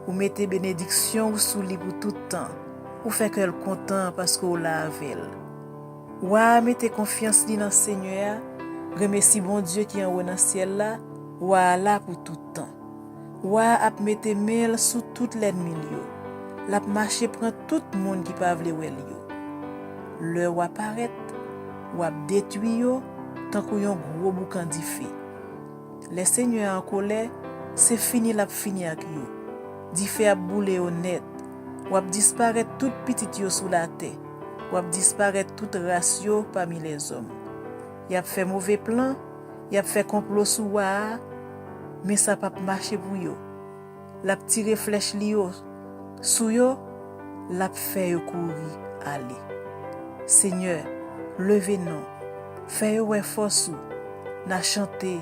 Ou mete benediksyon w sou li pou tout tan. Ou fè kè l kontan paske w la avè l. Wa a mete konfyans li nan Senyè a, remèsi Bondye ki anwo nan syèl la, wa a la pou tout tan. Wa a ap mete men l sou tout lènmi l yo. L ap mache pran tout moun ki pa vle wè l yo. Lè w a parèt, w ap detwi yo tankou yon gwo boukan dife. Lè Senyè a an kolè, se fini l ap fini ak yo. Dife ap boule yo nèt. W ap disparèt tout pitit yo sou latè. W ap disparèt tout ras yo pami lèzòm. Y ap fè move plan, y ap fè konplo sou wa a, men sa p ap mache pou yo. L ap tire flèch li yo sou yo, l ap fè yo kouri ale. Senyè, leve non, fè yo wè fòs ou, n a chante,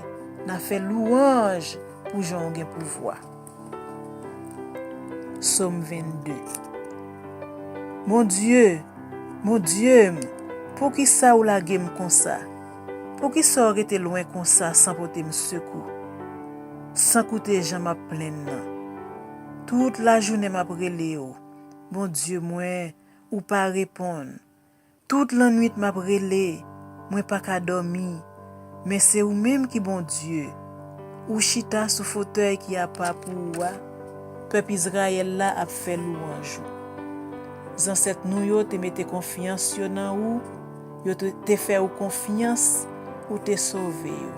n a fè lwanj pou jan w gen pouvwa. Sòm vennde. Bondye, Bondye m, poukisa w lage m konsa? Poukisa w rete lwen konsa san pote m sekou? San koute jan m ap plenn nan. Tout lajounen m ap rele w, Bondye mwen, ou pa reponn. Tout lannwit m ap rele, mwen pa ka dòmi. Men se ou menm ki Bondye. Ou chita sou fotèy ki apa pou ou a. Pèp Izrayèl la ap fè lwanj ou. Zansèt nou yo te mete konfyans yo nan ou, yo te, te fè ou konfyans, ou te sove yo.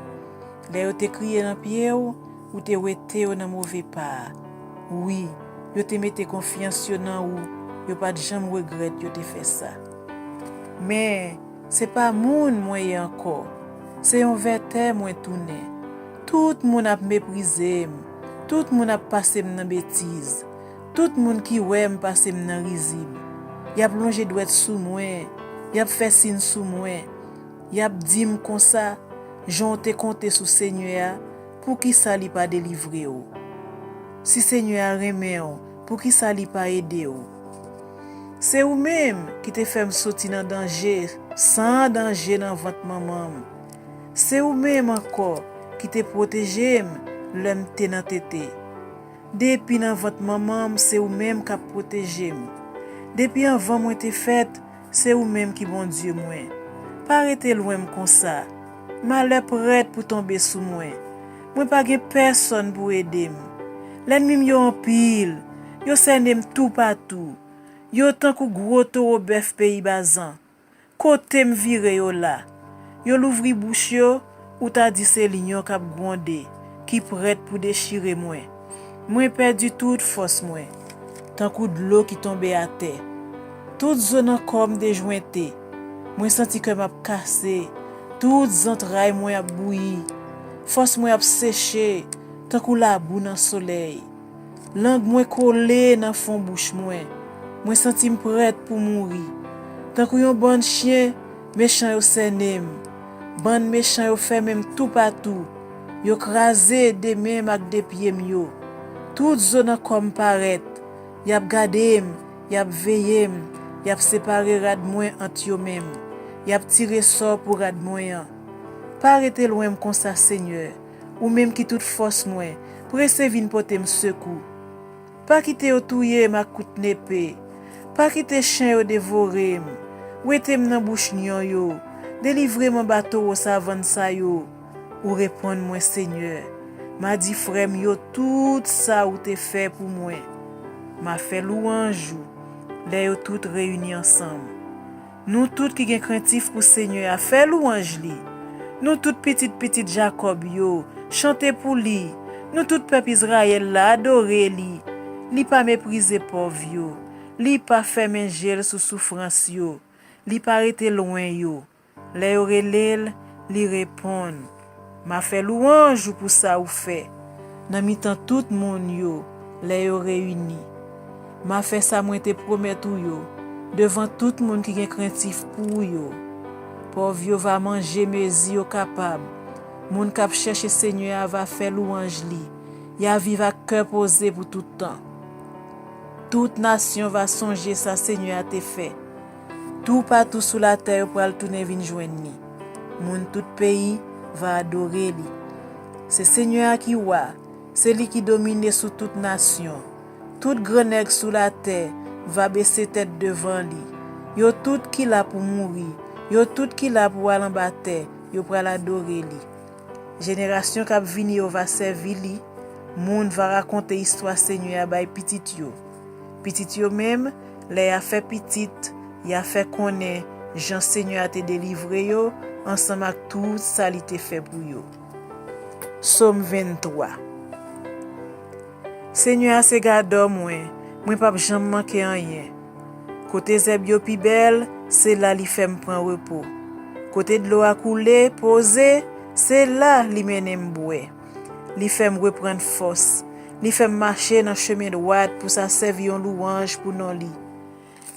Lè yo te kriye nan pye w, ou te wete yo nan move pa a. Wi, yo te mete konfyans yo nan ou, yo pa t janm regrèt yo te fè sa. Men, se pa moun mwen ye ankò, se yon vètè mwen tounen. Tout moun ap meprize m, tout moun ap pase m nan betiz, tout moun ki wè m pase m nan rizib. Y ap lonje dwèt sou mwen, y ap fè siy sou mwen, y ap di m konsa, jan w te konte sou Senyè a, poukisa li pa delivre w? Si Senyè a renmen w, poukisa li pa ede w? Se ou menm ki te fè m soti nan danje, san danje nan vant manman m. Se ou menm ankò ki te pwoteje m lè m te nan tete. Depi nan vant manman m, se ou menm k ap pwoteje m. Depi anvan mwen te fèt, se ou menm ki Bondye mwen. Pa rete lwen m konsa. Malè prèt pou tonbe sou mwen. Mwen pa gen pèsonn pou ede m. Lènmi m yo anpil. Yo sènen m toupatou. Yo tankou gwo towo bèf peyi Bazan. Kote m vire yo la? Yo louvri bouch yo, ou ta di se lyon k ap gwonde, ki prèt pou dechire mwen. Mwen pèdi tout fòs mwen, tankou dlo ki tonbe atè. Tout zo nan kò m dejwente. Mwen santi kè m ap kase, tout zantray mwen ap bouyi. Fòs mwen ap seche, tankou labou nan solèy. Lang mwen kole nan fon bouch mwen. Mwen santi m prèt pou mouri. Tankou yon bann chen, mechan yo sènen m. Bann mechan yo fèmen m toupatou. Yo kraze de men m ak de pye m yo. Tout zo nan kò m parèt. Y ap gade m, y ap veye m, y ap separe rad mwen ant yo menm. Y ap tire sò pou rad mwen an. Pa rete lwen m konsa, Senyè. Ou menm ki tout fòs mwen, prese vin pote m sekou. Pa kite yo touye m ak kout nepe. Pa kite chen yo devore m. Wete m nan bouch lyon yo. Delivre m anba towo savann sa yo. Ou reponn mwen, Senyè. M a di frè m yo tout sa ou te fè pou mwen. M a fè lwanj ou lè yo tout reyini ansanm. Nou tout ki gen krentif pou Senyè a, fè lwanj li. Nou tout pitit pitit Jakòb yo, chante pou li. Nou tout pèp Izrayèl la, adore li. Li pa meprize pòv yo. Li pa fèmen je l sou soufrans yo. Li pa rete lwen yo. Lè yo rele l, li reponn. M a fè lwanj ou pou sa ou fè nan mitan tout moun yo lè yo reyini. M a fè sa mwen te pwomèt ou yo devan tout moun ki gen krentif pou ou yo. Pòv yo va manje mezi yo kapab. Moun k ap chèche Senyè a va fè lwanj li. Y a viv ak kè poze pou tout tan. Tout nasyon va sonje sa Senyè a te fè. Toupatou sou latè yo pral tounen vin jwenn li. Moun tout peyi va adore li. Se Senyè a ki wa, se li ki domine sou tout nasyon. Tout grannèg sou latè va bese tèt devan li. Yo tout ki la pou mouri, yo tout ki la pou al anba tè, yo pral adore li. Jenerasyon k ap vini yo va sèvi li. Moun va rakonte istwa Senyè a bay pitit yo. Pitit yo menm, lè y a fè pitit, y a fè konnen jan Senyè a te delivre yo, ansanm ak tout sa li te fè pou yo. Sòm venntwa. Senyè a se gadò mwen, mwen p ap janm manke anyen. Kote zèb yo pi bèl, se la li fè m pran repo. Kote dlo a koule, poze, se la li mennen m bwè. Li fè m reprann fòs. Li fè m mache nan chemen dwat pou sa sèvi yon lwanj pou non li.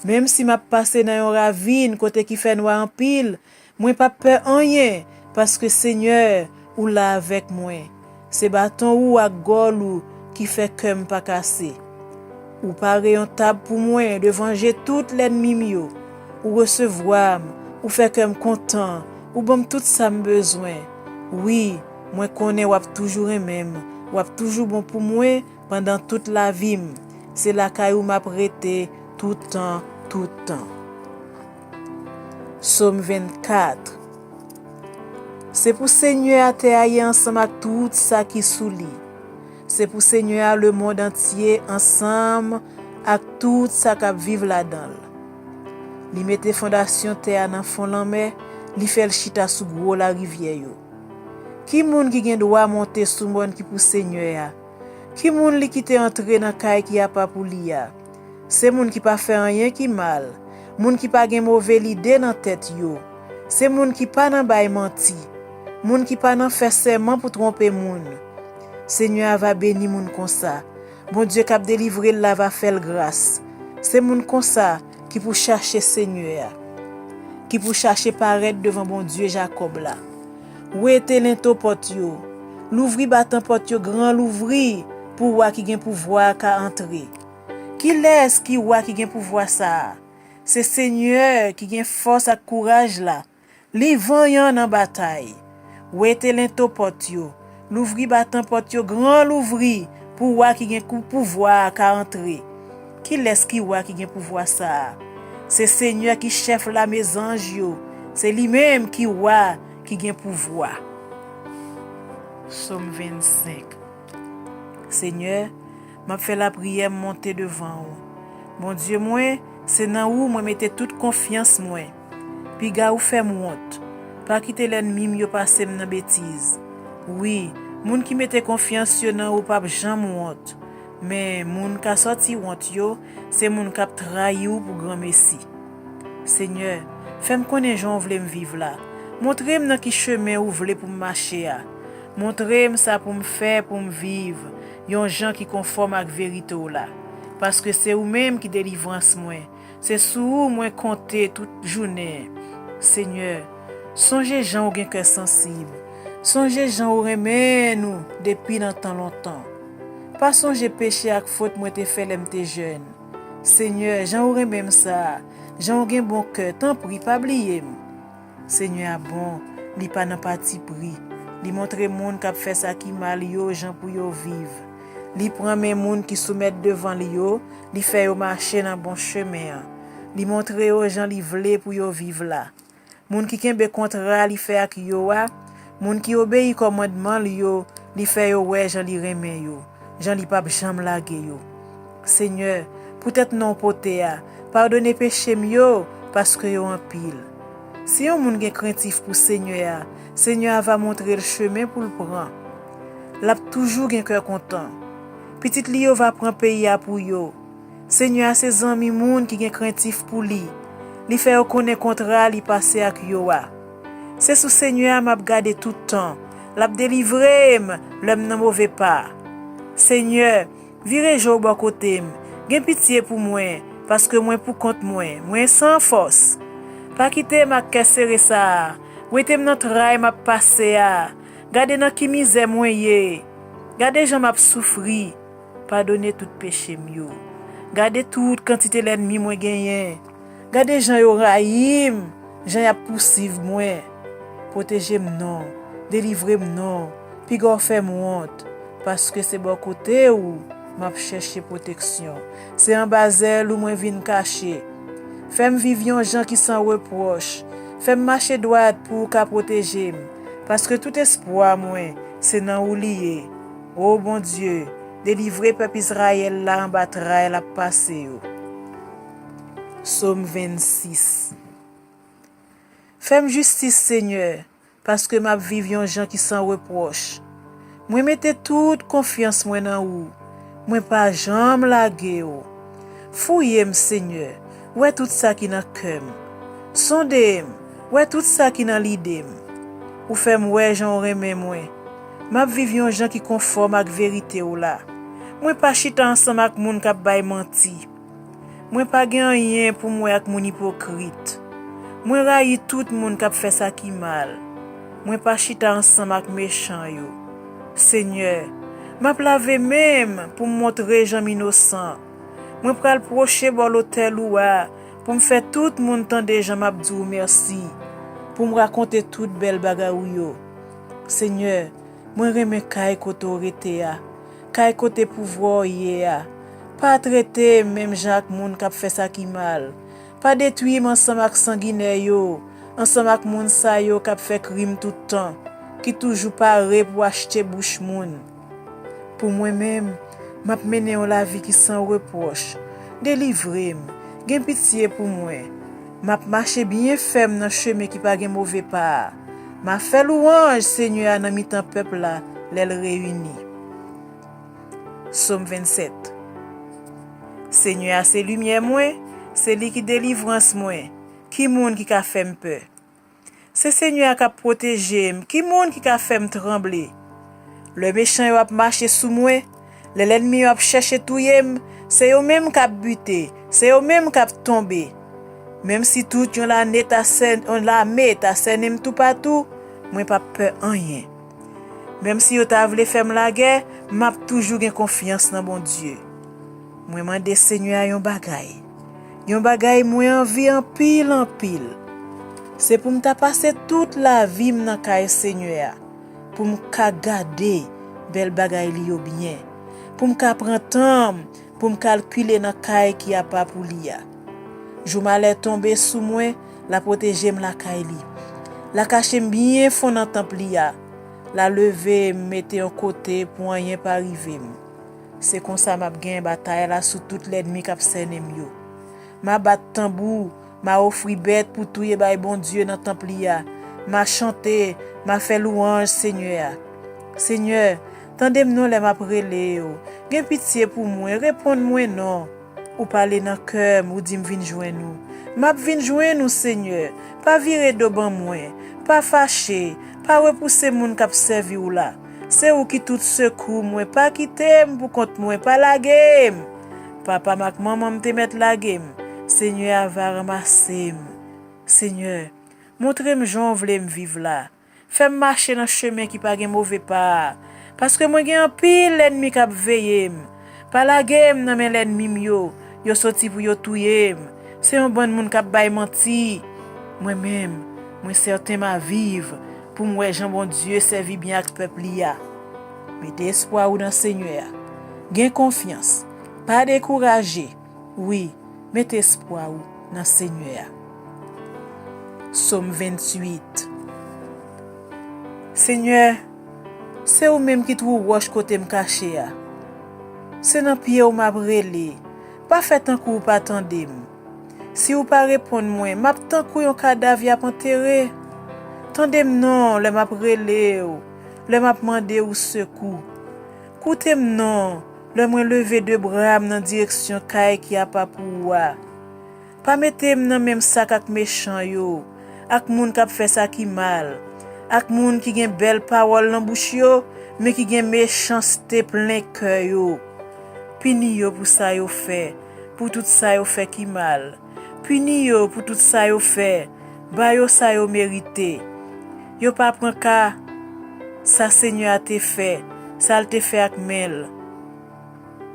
Menm si m ap pase nan yon ravin kote ki fè nwa anpil, mwen p ap pè anyen, paske Senyè, ou la avèk mwen. Se baton ou ak gòl ou ki fè kè m pa kase. Ou pare yon tab pou mwen devan je tout lènmi m yo. Ou resevwa m, ou fè kè m kontan, ou ban m tout sa m bezwen. Wi, mwen konnen w ap toujou renmen m, w ap toujou bon pou mwen pandan tout lavi m. Se lakay ou m ap rete toutan, toutan. Sòm vennkat. Se pou Senyè a tè a ye ansanm ak tout sa ki sou li. Se pou Senyè a lemonn antye ansanm ak tout sa k ap viv ladan l. Li mete fondasyon tè a nan fon lanmè, li fè l chita sou gwo larivyè yo. Ki moun ki gen dwa monte sou mòn ki pou Senyè a? Ki moun li kite antre nan kay ki apa pou li a? Se moun ki pa fè anyen ki mal, moun ki pa gen move lide nan tèt yo, se moun ki pa nan bay manti, moun ki pa nan fè sèman pou twonpe moun. Senyè a va beni moun konsa. Bondye k ap delivre l la va fè l gras. Se moun konsa ki pou chache Senyè a, ki pou chache parèt devan Bondye Jakòb la. Wete lento pòt yo, louvri batan pòt yo gran louvri pou wa ki gen pouvwa a ka antre. Kilès ki wa ki gen pouvwa sa a? Se Senyè ki gen fòs ak kouraj la. Li vanyan nan batay. Wete lento pòt yo, louvri batan pòt yo gran louvri pou wa ki gen kou- pouvwa a ka antre. Kilès ki wa ki gen pouvwa sa a? Se Senyè ki chèf lame zanj yo. Se li menm ki wa ki gen pouvwa. Sòm vennsenk. Senyè, m ap fè lapriyè m monte devan ou. Bondye mwen, se nan ou mwen mete tout konfyans mwen. Piga ou fè m wont. Pa kite lènmi m yo pase m nan betiz. Wi, moun ki mete konfyans yo nan ou p ap janm wont. Men, moun k a sòti wont yo, se moun k ap trayi ou pou granmesi. Senyè, fè m konnen jan w vle m viv la. Montre m nan ki chemen ou vle pou m mache a. Montre m sa pou m fè pou m viv yon jan ki konfòm ak verite w la. Paske se ou menm ki delivrans mwen. Se sou ou mwen konte tout jounen. Senyè, sonje jan w gen kè sansib. Sonje jan w renmen nou depi nan tan lontan. Pa sonje peche ak fot mwen te fè lè m te jèn. Senyè, jan w renmen m sa a, jan w gen bon kè, tanpri, pa bliye m. Senyè a bon, li pa nan patipri. Li montre moun k ap fè sa ki mal yo jan pou yo viv. Li pran men moun ki soumèt devan l yo, li fè yo mache nan bon chemen an. Li montre yo jan li vle pou yo viv la. Moun ki kenbe kontra li fè ak yo a, moun ki obeyi kòmandman l yo, li fè yo wè jan li renmen yo, jan li p ap janm lage yo. Senyè, poutèt non w pote a, padone peche m yo, paske yo anpil. Si yon moun gen krentif pou Senyè a, Senyè a va montre l chemen pou l pran. L ap toujou gen kè kontan. Pitit li yo va pran peyi a pou yo. Senyè a se zanmi moun ki gen krentif pou li. Li fè yo konnen kontra li pase ak yo a. Se sou Senyè a m ap gade tout tan. L ap delivre m lè m nan move pa. Senyè, vire je w bò kote m. Gen pitye pou mwen, paske mwen poukont mwen, mwen san fòs. Pa kite m ak kè sere sa a. Wete m nan tray m ap pase a. Gade nan ki mizè mwen ye. Gade jan m ap soufri. Padone tout peche m yo. Gade tout kantite lènmi mwen genyen. Gade jan yo rayi m, jan y ap pousuiv mwen. Pwoteje m non, delivre m non, piga w fè m wont, paske se bò kote ou m ap chèche pwoteksyon. Se anba zèl ou mwen vin kache. Fè m viv yon jan ki san repwòch. Fè m mache dwat pou ou ka pwoteje m, paske tout espwa mwen se nan ou li ye. O Bondye, delivre pèp Izrayèl la anba tray l ap pase yo. Sòm vennsis. Fè m jistis, Senyè, paske m ap viv yon jan ki san repwòch. Mwen mete tout konfyans mwen nan ou. Mwen pa janm lage w. Fouye m, Senyè, wè tout sa ki nan kè m. Sonde m, wè tout sa ki nan lide m. Ou fè m wè jan w renmen mwen. M ap viv yon jan ki konfòm ak verite w la. Mwen pa chita ansanm ak moun k ap bay manti. Mwen pa gen anyen pou m wè ak moun ipokrit. Mwen rayi tout moun k ap fè sa ki mal. Mwen pa chita ansanm ak mechan yo. Senyè, m ap lave men m pou m montre jan m inosan. Mwen pral pwoche bò lotèl ou a pou m fè tout moun tande jan m ap di w mèsi, pou m rakonte tout bèl bagay ou yo. Senyè, mwen renmen kay kote w rete a, kay kote pouvwa w ye a. Pa trete m menm jan ak moun k ap fè sa ki mal. Pa detwi m ansanm ak sanginè yo, ansanm ak moun sa yo k ap fè krim tout tan, ki toujou pare pou achte bouch moun. Pou mwen menm, m ap mennen yon lavi ki san repwòch. Delivre m, gen pitye pou mwen. M ap mache byen fèm nan chemen ki pa gen move pa a. M ap fè lwanj Senyè a nan mitan pèp la lè l reyini. Sòm vennsèt. Senyè a se limyè mwen, se li ki delivrans mwen. Ki moun ki ka fè m pè? Se Senyè a k ap pwoteje m. Ki moun ki ka fè m tranble? Lè mechan yo ap mache sou mwen, lè lènmi yo ap chèche touye m, se yo menm k ap bite, se yo menm k ap tonbe. Menm si tout yon lane ta sè-, yon lame ta sènen m toupatou, mwen p ap pè anyen. Menm si yo ta vle fè m lagè, m ap toujou gen konfyans nan Bondye. Mwen mande Senyè a yon bagay, yon bagay mwen anvi anpil, anpil. Se pou m ta pase tout lavi m nan kay Senyè a, pou m ka gade bèl bagay li yo byen, pou m ka pran tan m, pou m kalkile nan kay ki apa pou li a. Jou malè tonbe sou mwen, l a pwoteje m lakay li. L a kache m byen fon nan tanp li a. L a leve m mete yon kote pou anyen pa rive m. Se konsa m ap genyen batay la sou tout lènmi k ap sènen m yo. M a bat tanbou, m a ofri bèt pou touye bay Bondye nan tanp li a. M a chante, m a fè lwanj Senyè a. Senyè, tande m non lè m ap rele w. Gen pitye pou mwen, reponn mwen non. Ou pale nan kè m, ou di m vin jwenn ou. M ap vin jwenn ou, Senyè. Pa vire do ban mwen. Pa fache. Pa repouse moun k ap sèvi w la. Se ou ki tout sekou mwen. Pa kite m pou kont mwen. Pa lage m. Papa m ak manman m te mèt lage m. Senyè a va ranmase m. Senyè, montre m jan w vle m viv la. Fè m mache nan chemen ki pa gen move pa a, paske mwen gen anpil lènmi k ap veye m. Pa lage m nan men lènmi m yo, yo soti pou yo touye m. Se yon bann moun k ap bay manti. Mwen menm, mwen sèten m a viv pou m wè jan Bondye sèvi byen ak pèp li a. Mete espwa ou nan Senyè a. Gen konfyans. Pa dekouraje. Wi, mete espwa ou nan Senyè a. Sòm venntuit. Senyè, se ou menm ki twou wòch kote m kache a. Se nan pye w m ap rele. Pa fè tankou w pa tande m. Si w pa reponn mwen, m ap tankou yon kadav y ap antere. Tande m non lè m ap rele w, lè m ap mande w sekou. Koute m non lè mwen leve de bra m nan direksyon kay ki apa pou ou a. Pa mete m nan menm sak ak mechan yo, ak moun k ap fè sa ki mal, ak moun ki gen bèl pawòl nan bouch yo, men ki gen mechanste plen kè yo. Pini yo pou sa yo fè, pou tout sa yo fè ki mal. Pini yo pou tout sa yo fè, ba yo sa yo merite. Yo pa pran ka sa Senyè a te fè, sa l te fè ak men l.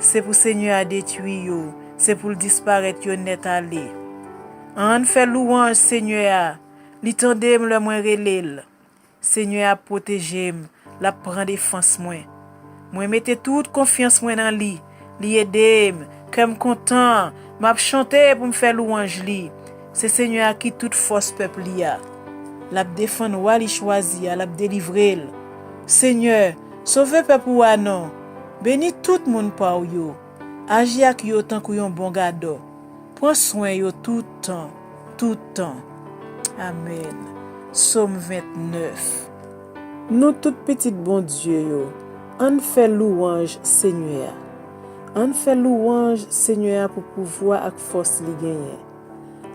Se pou Senyè a detwi yo, se pou l disparèt yo nèt ale. Ann fè lwanj Senyè a, li tande m lè mwen rele l. Senyè a ap pwoteje m, l ap pran defans mwen. Mwen mete tout konfyans mwen nan li, li ede m, kè m kontan, m ap chante pou m fè lwanj li. Se Senyè a ki tout fòs pèp li a. L ap defann wa li chwazi a, l ap delivre l. Senyè, sove pèp ou a non. Beni tout moun pa w yo. Aji ak yo tankou yon bon gadò. Pran swen yo tout tan, tout tan. Amèn. Sòm vennèf. Nou tout pitit Bondye yo, ann fè lwanj Senyè a. Ann fè lwanj Senyè a pou pouvwa ak fòs li genyen.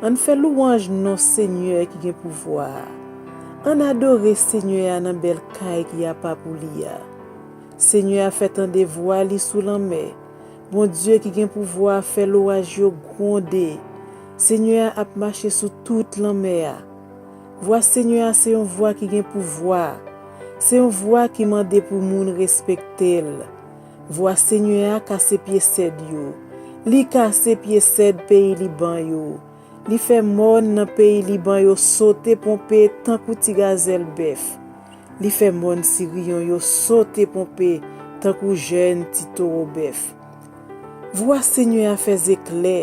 Ann fè lwanj non Senyè ki gen pouvwa a. Ann adore Senyè a nan bèl kay ki apa pou li a. Senyè a fè tande vwa li sou lanmè. Bondye ki gen pouvwa a fè lowaj yo gwonde. Senyè a ap mache sou tout lanmè a. Vwa Senyè a se yon vwa ki gen pouvwa. Se yon vwa ki mande pou moun respekte l. Vwa Senyè a kase pye sèd yo. Li kase pye sèd peyi Liban yo. Li fè mòn nan peyi Liban yo sote ponpe tankou ti gazèl bèf. Li fè mòn Siriyon yo sote ponpe tankou jèn ti towo bèf. Vwa Senyè a fè zeklè,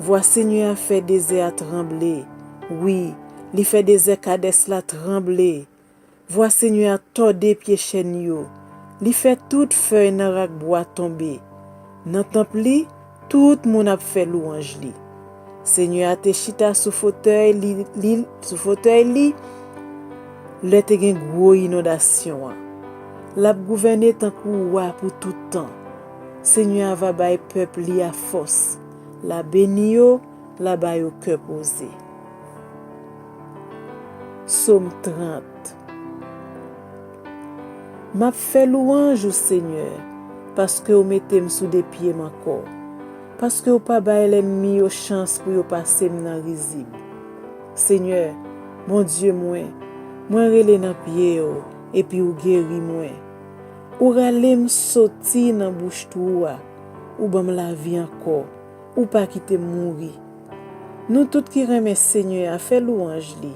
vwa Senyè a fè dezè a tranble. Wi, li fè dezè Kadès la tranble. Vwa Senyè a tòde pye chèn yo. Li fè tout fèy nan rak bwa tonbe. Nan tanp li, tout moun ap fè lwanj li. Senyè a te chita sou fotèy li, li, sou fotèy li lè te gen gwo inondasyon an. L ap gouvène tankou wa pou tout tan. Senyè a va bay pèp li a fòs. L a beni yo, l a ba yo kè poze. Sòm trant. M ap fè lwanj ou, Senyè, paske w mete m sou de pye m ankò, paske w pa bay lènmi yo chans pou yo pase m nan rizib. Senyè, Bondye mwen, mwen rele nan pye w, epi w geri mwen. Ou rale m soti nan bouch twou a, ou ban m lavi ankò, ou pa kite m mouri. Nou tout ki renmen Senyè a, fè lwanj li.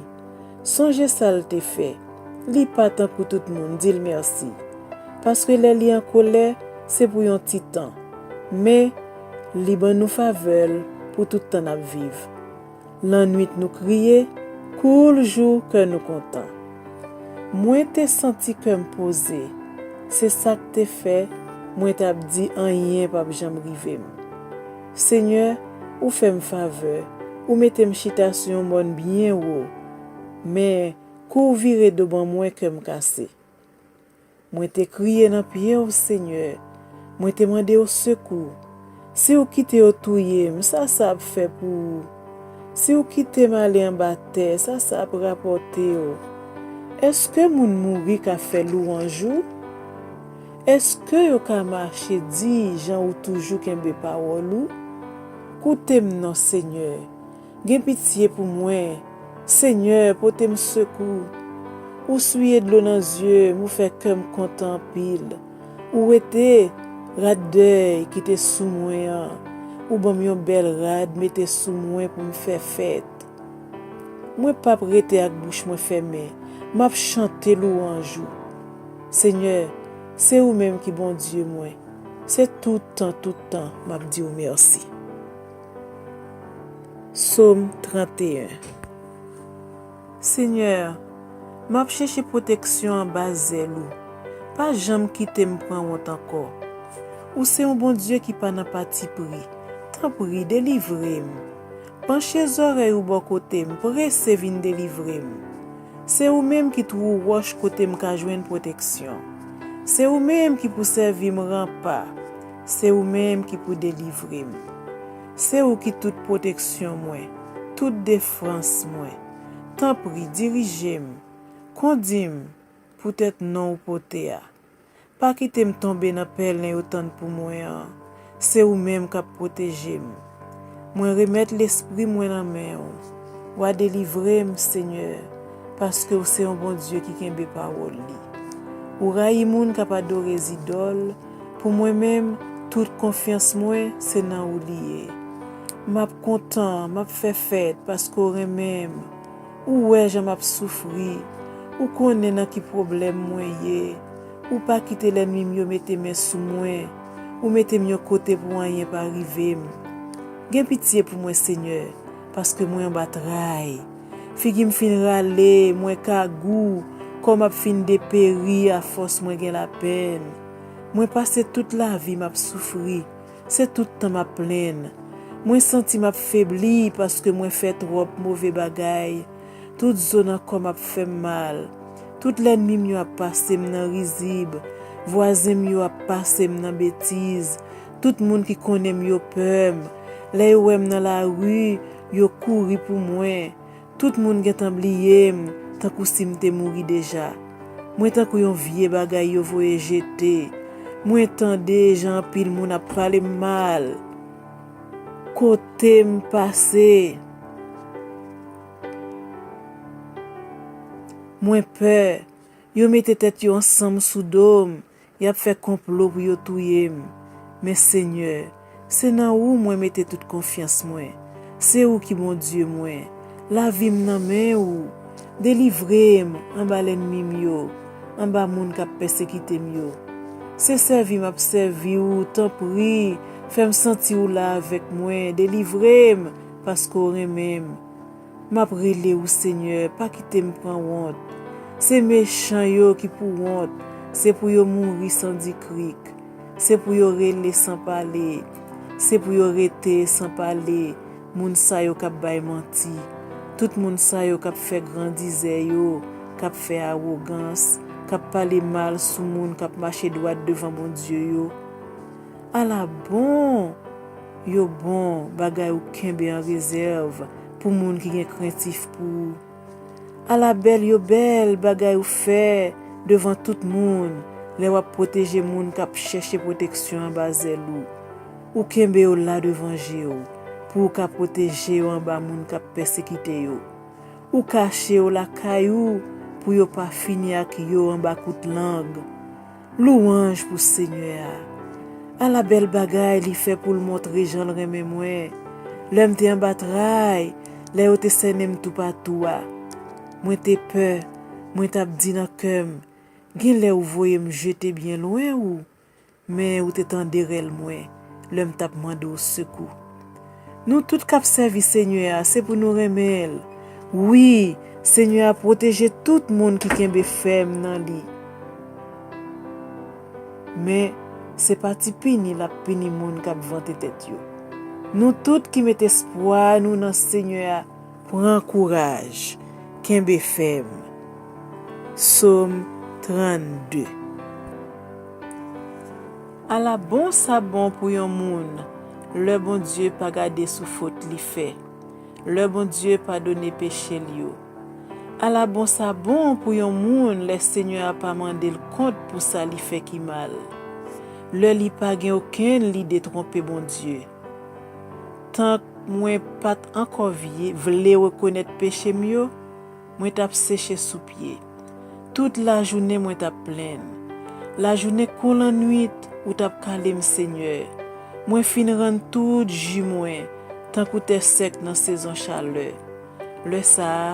Sonje sa l te fè. Li pa tankou tout moun, di l mèsi. Paske lè li an kolè, se pou yon ti tan. Men, li ban nou favè l pou tout tan n ap viv. Lannwit nou kriye, kou l jou kè nou kontan. Mwen te santi kè m poze. Se sa k te fè mwen t ap di anyen p ap janm rive m. Senyè, ou fè m favè, ou mete m chita sou yon mòn byen wo. Men, kou w vire do ban mwen, kè m kase. Mwen te kriye nan pye w, Senyè. Mwen te mande w sekou. Si w kite yo touye m, sa sa ap fè pou ou? Si w kite m ale anba tè, sa sa ap rapòte w? Èske moun mouri ka fè lwanj ou? Èske yo ka mache di jan ou toujou kenbe pawòl ou? Koute m non, Senyè. Gen pitye pou mwen. Senyè, pote m sekou. Ou siye dlo nan zye m, ou fè kè m kontan anpil. Ou wete rad dèy ki te sou mwen an. Ou ban m yon bèl rad mete sou mwen pou m fè fèt. Mwen p ap rete ak bouch mwen fèmen. M ap chante lwanj ou. Senyè, se ou menm ki Bondye mwen. Se tout tan, tout tan, m ap di w mèsi. Sòm trannteyen. Senyè, m ap chèche pwoteksyon anba zèl ou. Pa janm kite m pran wont ankò. Ou se yon Bondye ki pa nan patipri. Tanpri, delivre m. Panche zòrèy ou bò kote m, prese vin delivre m. Se ou menm ki twou wòch kote m ka jwenn pwoteksyon. Se ou menm ki pou sèvi m ranpa. Se ou menm ki pou delivre m. Se ou ki tout pwoteksyon mwen, tout defans mwen. Tanpri, dirije m, kondi m, poutèt non ou pote a. Pa kite m tonbe nan pèlen yo tann pou mwen an. Se ou menm k ap pwoteje m. Mwen remèt lespri mwen nan men w. W a delivre m, Senyè, paske w se yon Bondye ki kenbe pawòl li. Ou rayi moun k ap adore zidòl. Pou mwen menm, tout konfyans mwen se nan ou li ye. M ap kontan, m ap fè fèt, paske w renmen m. Ou wè jan m ap soufri. Ou konnen nan ki pwoblèm mwen ye. Ou pa kite lènmi m yo mete men sou mwen. Ou mete m yon kote pou anyen pa rive m. Gen pitye pou mwen, Senyè, paske mwen anba tray. Figi m fin rale, mwen kagou, kò m ap fin deperi afòs mwen gen lapenn. Mwen pase tout lavi m ap soufri. Se tout tan m ap plenn. Mwen santi m ap febli paske mwen fè twòp move bagay. Tout zo nan kò m ap fè m mal. Tout lènmi m yo ap pase m nan rizib. Vwazen m yo ap pase m nan betiz. Tout moun ki konnen m yo pè m. Lè yo wè m nan lari, yo kouri pou mwen. Tout moun gentan bliye m, tankou si m te mouri deja. Mwen tankou yon vye bagay yo voye jete. Mwen tande jan anpil moun ap pale m mal. Kote m pase? Mwen pè. Yo mete tèt yo ansanm sou do m. Y ap fè konplo pou yo touye m. Men Senyè, se nan ou mwen mete tout konfyans mwen. Se ou ki Bondye mwen. Lavi m nan men ou. Delivre m anba lènmi m yo, anba moun k ap pèsekite m yo. Se sèvi m ap sèvi ou, tanpri, fè m santi ou la avèk mwen. Delivre m, paske w renmen m. M ap rele ou, Senyè, pa kite m pran wont. Se mechan yo ki pou wont, se pou yo mouri san di krik. Se pou yo rele san pale, se pou yo rete san pale, moun sa yo k ap bay manti. Tout moun sa yo k ap fè grandizè yo, k ap fè awogans, k ap pale mal sou moun k ap mache dwat devan Bondye yo. Ala bon yo bon bagay ou kenbe an rezèv pou moun ki gen krentif pou ou! Ala bèl yo bèl bagay ou fè devan tout moun lè w ap pwoteje moun k ap chèche pwoteksyon anba zèl ou! Ou kenbe yo la devan je w pou w ka pwoteje yo anba moun k ap pèsekite yo. Ou kache yo lakay ou pou yo pa fini ak yo anba kout lang. Louwanj pou Senyè a! Ala bèl bagay li fè pou l montre jan l renmen mwen! Lè m te anba tray, lè yo te sènen m toupatou a, mwen te pè, mwen t ap di nan kè m, Genlè ou voye m jete byen lwen ou, men ou te tande rèl mwen lè m t ap mande w sekou. Nou tout k ap sèvi Senyè a, se pou nou renmen l. Wi, Senyè a pwoteje tout moun ki kenbe fèm nan li. Men, se pa ti pini l ap pini moun k ap vante tèt yo. Nou tout ki met espwa nou nan Senyè a, pran kouraj, kenbe fèm. Sòm trannde. Ala bon sa bon pou yon moun lè Bondye pa gade sou fot li fè, lè Bondye padone peche l yo! Ala bon sa bon pou yon moun lè Senyè a pa mande l kont pou sa li fè ki mal, lè li pa gen okenn lide twonpe Bondye! Tank mwen pa t ankò vle rekonèt peche m yo, mwen t ap seche sou pye. Tout lajounen mwen t ap plenn. Lajounen kon lannwit, ou t ap kale m, Senyè. Mwen fin rann tout ji mwen, tankou tè sèk nan sezon chalè. Lè sa a,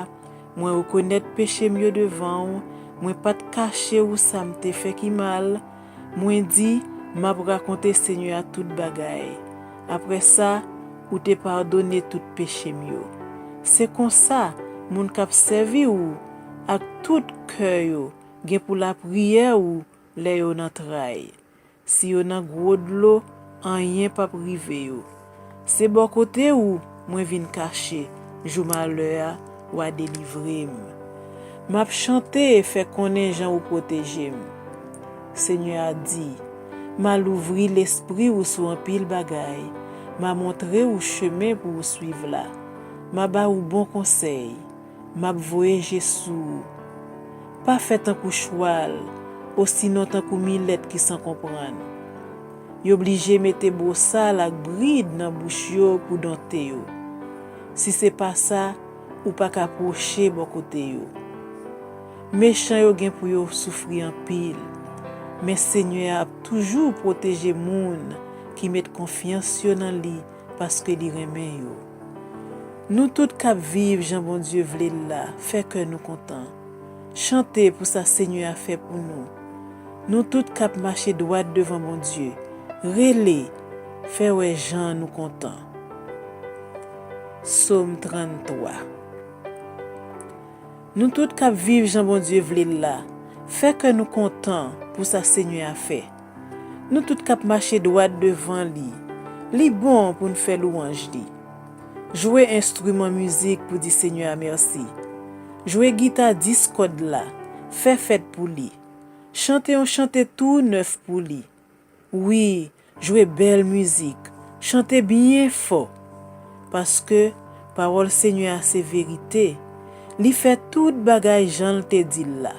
mwen rekonèt peche m yo devan w, mwen pa t kache ou sa m te fè ki mal. Mwen di, M ap rakonte Senyè a tout bagay. Apre sa, ou te padone tout peche m yo. Se konsa, moun k ap sèvi w ak tout kè yo gen pou lapriyè ou lè yo nan tray. Si yo nan gwo dlo, anyen p ap rive yo. Se bò kote ou mwen vin kache, jou malè a, w a delivre m. M ap chante e fè konnen jan ou pwoteje m. Senyè a di, M a louvri lespri ou sou anpil bagay, m a montre ou chemen pou ou suiv la. M a ba ou bon konsèy. M ap voye je sou ou. Pa fè tankou chwal, osinon tankou milèt ki san konprann. Yo blije mete bosal ak brid nan bouch yo pou donte yo. Si se pa sa, ou pa ka pwoche bò kote yo. Mechan yo gen pou yo soufri anpil, men Senyè a ap toujou pwoteje moun ki met konfyans yo nan li paske li renmen yo. Nou tout k ap viv jan Bondye vle l la, fè kè nou kontan. Chante pou sa Senyè a fè pou nou. Nou tout k ap mache dwat devan Bondye, rele, fè wè jan nou kontan. Sòm tranntwa. Nou tout k ap viv jan Bondye vle l la, fè kè nou kontan pou sa Senyè a fè. Nou tout k ap mache dwat devan li, li bon pou n fè lwanj li. Jwe enstriman mizik pou di Senyè a mèsi. Jwe gita dis kòd la, fè fèt pou li. Chante yon chante tou nèf pou li. Wi, jwe bèl mizik, chante byen fò. Paske pawòl Senyè a se verite, li fè tout bagay jan l te di l la.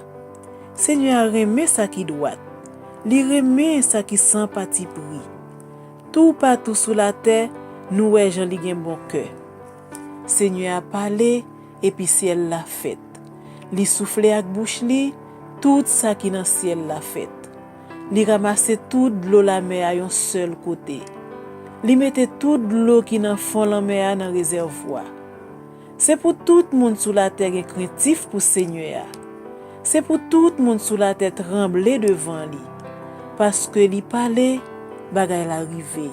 Senyè a renmen sa ki dwat, Li renmen sa ki san patipri. Toupatou sou latè, nou wè jan li gen bon kè. Senyè a pale, epi syèl la fèt. Li soufle ak bouch li, tout sa ki nan syèl la fèt. Li ranmase tout dlo lamè a yon sèl kote. Li mete tout dlo ki nan fon lanmè a nan rezèvwa. Se pou tout moun sou latè gen krentif pou Senyè a. Se pou tout moun sou latè tranble devan li. Paske li pale, bagay la rive.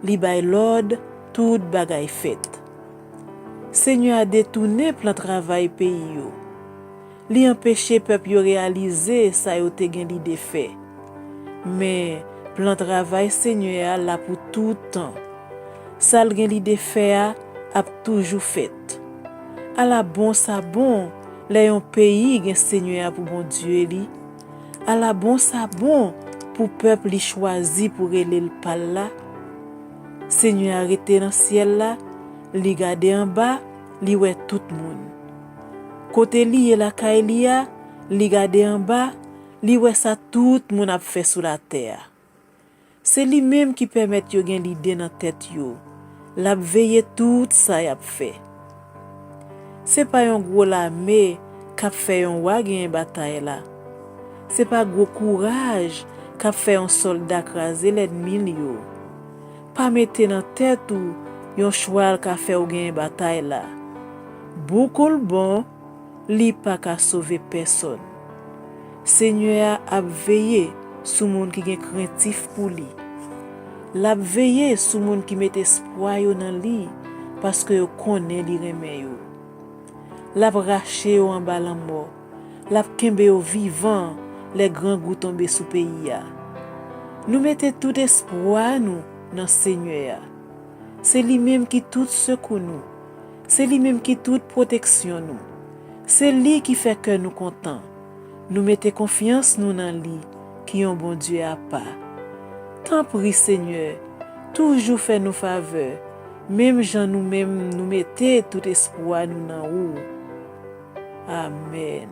Li bay lòd, tout bagay fèt. Senyè a detounen plan travay peyi yo. Li anpeche pèp yo reyalize sa yo te gen lide fè. Men, plan travay Senyè a la pou tout tan. Sa l gen lide fè a ap toujou fèt. Ala bon sa bon lè yon peyi gen Senyè a pou Bondye li! Ala bon sa bon pou pèp li chwazi pou rele l pa l la! Senyè a rete nan syèl la, li gade anba, li wè tout moun. Kote li ye lakay li a, li gade anba, li wè sa tout moun ap fè sou latè a. Se li menm ki pèmèt yo gen lide nan tèt yo. L ap veye tout sa y ap fè. Se pa yon gwo lame k ap fè yon wa genyen batay la. Se pa gwo kouraj k ap fè yon sòlda kraze lènmi l yo. Pa mete nan tèt ou yon chwal ka fè w genyen batay la. Boukou l bon, li pa ka sove pèsonn. Senyè a ap veye sou moun ki gen krentif pou li. L ap veye sou moun ki met espwa yo nan li, paske yo konnen li renmen yo. L ap rache yo anba lanmò. L ap kenbe yo vivan lè grangou tonbe sou peyi a. Nou mete tout espwa nou nan Senyè a. Se li menm ki tout sekou nou. Se li menm ki tout pwoteksyon nou. Se li ki fè kè nou kontan. Nou mete konfyans nou nan li, ki yon Bondye apa. Tanpri, Senyè, toujou fè nou favè, menm jan nou menm nou mete tout espwa nou nan ou. Amèn.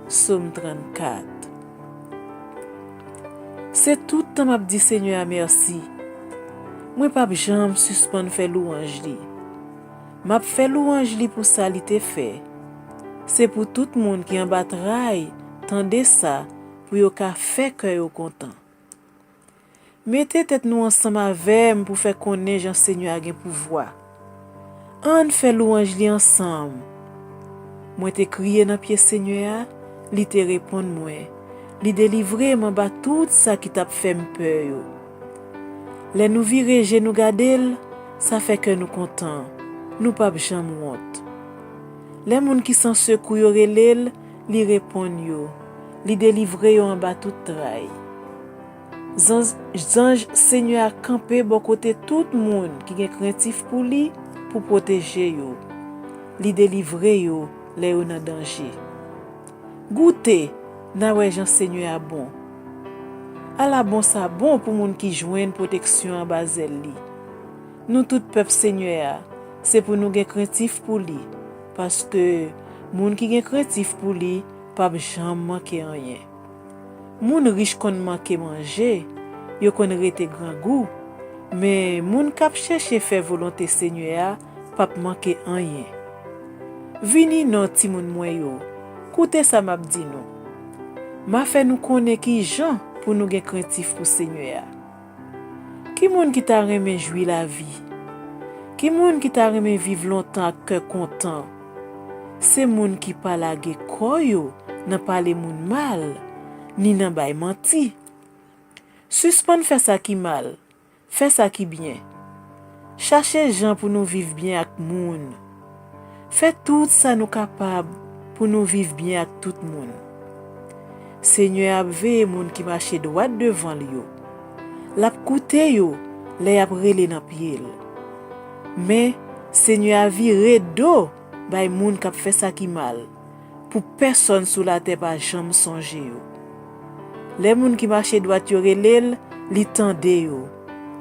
Sòm trannkat. Se tout tan m ap di Senyè a mèsi. Mwen p ap janm sispann fè lwanj li. M ap fè lwanj li pou sa li te fè. Se pou tout moun ki anba tray tande sa, pou yo ka fè kè yo kontan. Mete tèt nou ansanm avè m pou fè konnen jan Senyè a gen pouvwa. Ann fè lwanj li ansanm. Mwen te kriye nan pye Senyè a, li te reponn mwen. Li delivre m anba tout sa ki t ap fè m pè yo. Lè nou vire je nou gade l, sa fè kè nou kontan. Nou p ap janm wont. Lè moun ki san sekou yo rele l, li reponn yo. Li delivre yo anba tout tray. Zanj, zanj Senyè a kanpe bò kote tout moun ki gen krentif pou li pou pwoteje yo. Li delivre yo lè yo nan danje. Goute, n a wè jan Senyè a bon. Ala bon sa bon pou moun ki jwenn pwoteksyon anba zèl li. Nou tout pèp Senyè a, se pou nou gen krentif pou li, paske moun ki gen krentif pou li p ap janm manke anyen. Moun rich konn manke manje, yo konn rete grangou, men moun k ap chèche fè volonte Senyè a p ap manke anyen. Vini non, timoun mwen yo, koute sa m ap di nou. M a fè nou konnen ki jan pou nou gen krentif pou Senyè a. Ki moun ki ta renmen jwi lavi? Ki moun ki ta renmen viv lontan ak kè kontan? Se moun ki pa lage kò yo nan pale moun mal, ni nan bay manti. Sispann fè sa ki mal, fè sa ki byen. Chache jan pou nou viv byen ak moun. Fè tout sa nou kapab pou nou viv byen ak tout moun. Senyè a ap veye moun ki mache dwat devan l yo. L ap koute yo lè y ap rele nan pye l. Men, Senyè a vire do bay moun k ap fè sa ki mal, pou pèsonn sou latè pa janm sonje yo. Lè moun ki mache dwat yo rele l, li tande yo,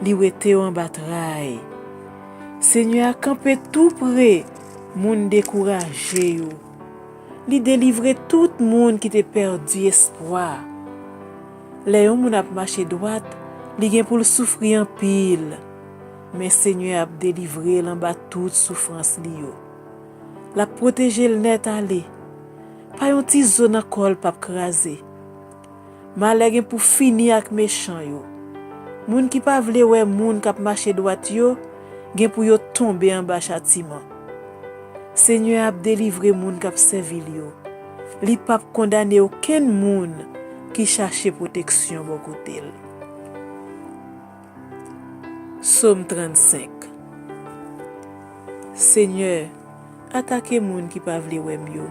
li wete yo anba tray. Senyè a kanpe tou pre moun dekouraje yo. Li delivre tout moun ki te pèdi espwa. Lè yon moun ap mache dwat, li gen pou l soufri anpil, men Senyè a ap delivre l anba tout soufrans li yo. L ap pwoteje l nèt ale. Pa yon ti zo nan kò l p ap kraze. Malè gen pou fini ak mechan yo. Moun ki pa vle wè moun k ap mache dwat yo gen pou yo tonbe anba chatiman. Senyè a ap delivre moun k ap sèvi l yo. Li p ap kondane okenn moun ki chache pwoteksyon bò kote l. Sòm trannsenk. Senyè, atake moun ki pa vle wè m yo.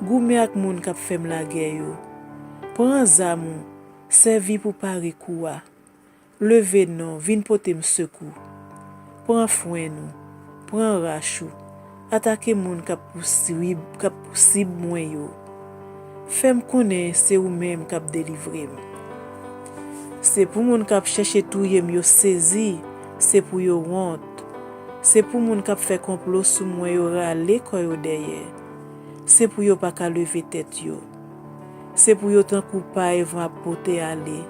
Goumen ak moun k ap fè m lagè yo. Pran zam ou, sèvi pou pare kou a. Leve non, vin pote m sekou. Pran fwèn ou, pran rach ou, atake moun k ap pousib, k ap pousib mwen yo. Fè m konnen se ou menm k ap delivre m. Se pou moun k ap chèche touye m yo sezi, se pou yo wont. Se pou moun k ap fè konplo sou mwen yo rale kò yo dèyè. Se pou yo pa ka leve tèt yo. Se pou yo tankou pay van ap pote ale.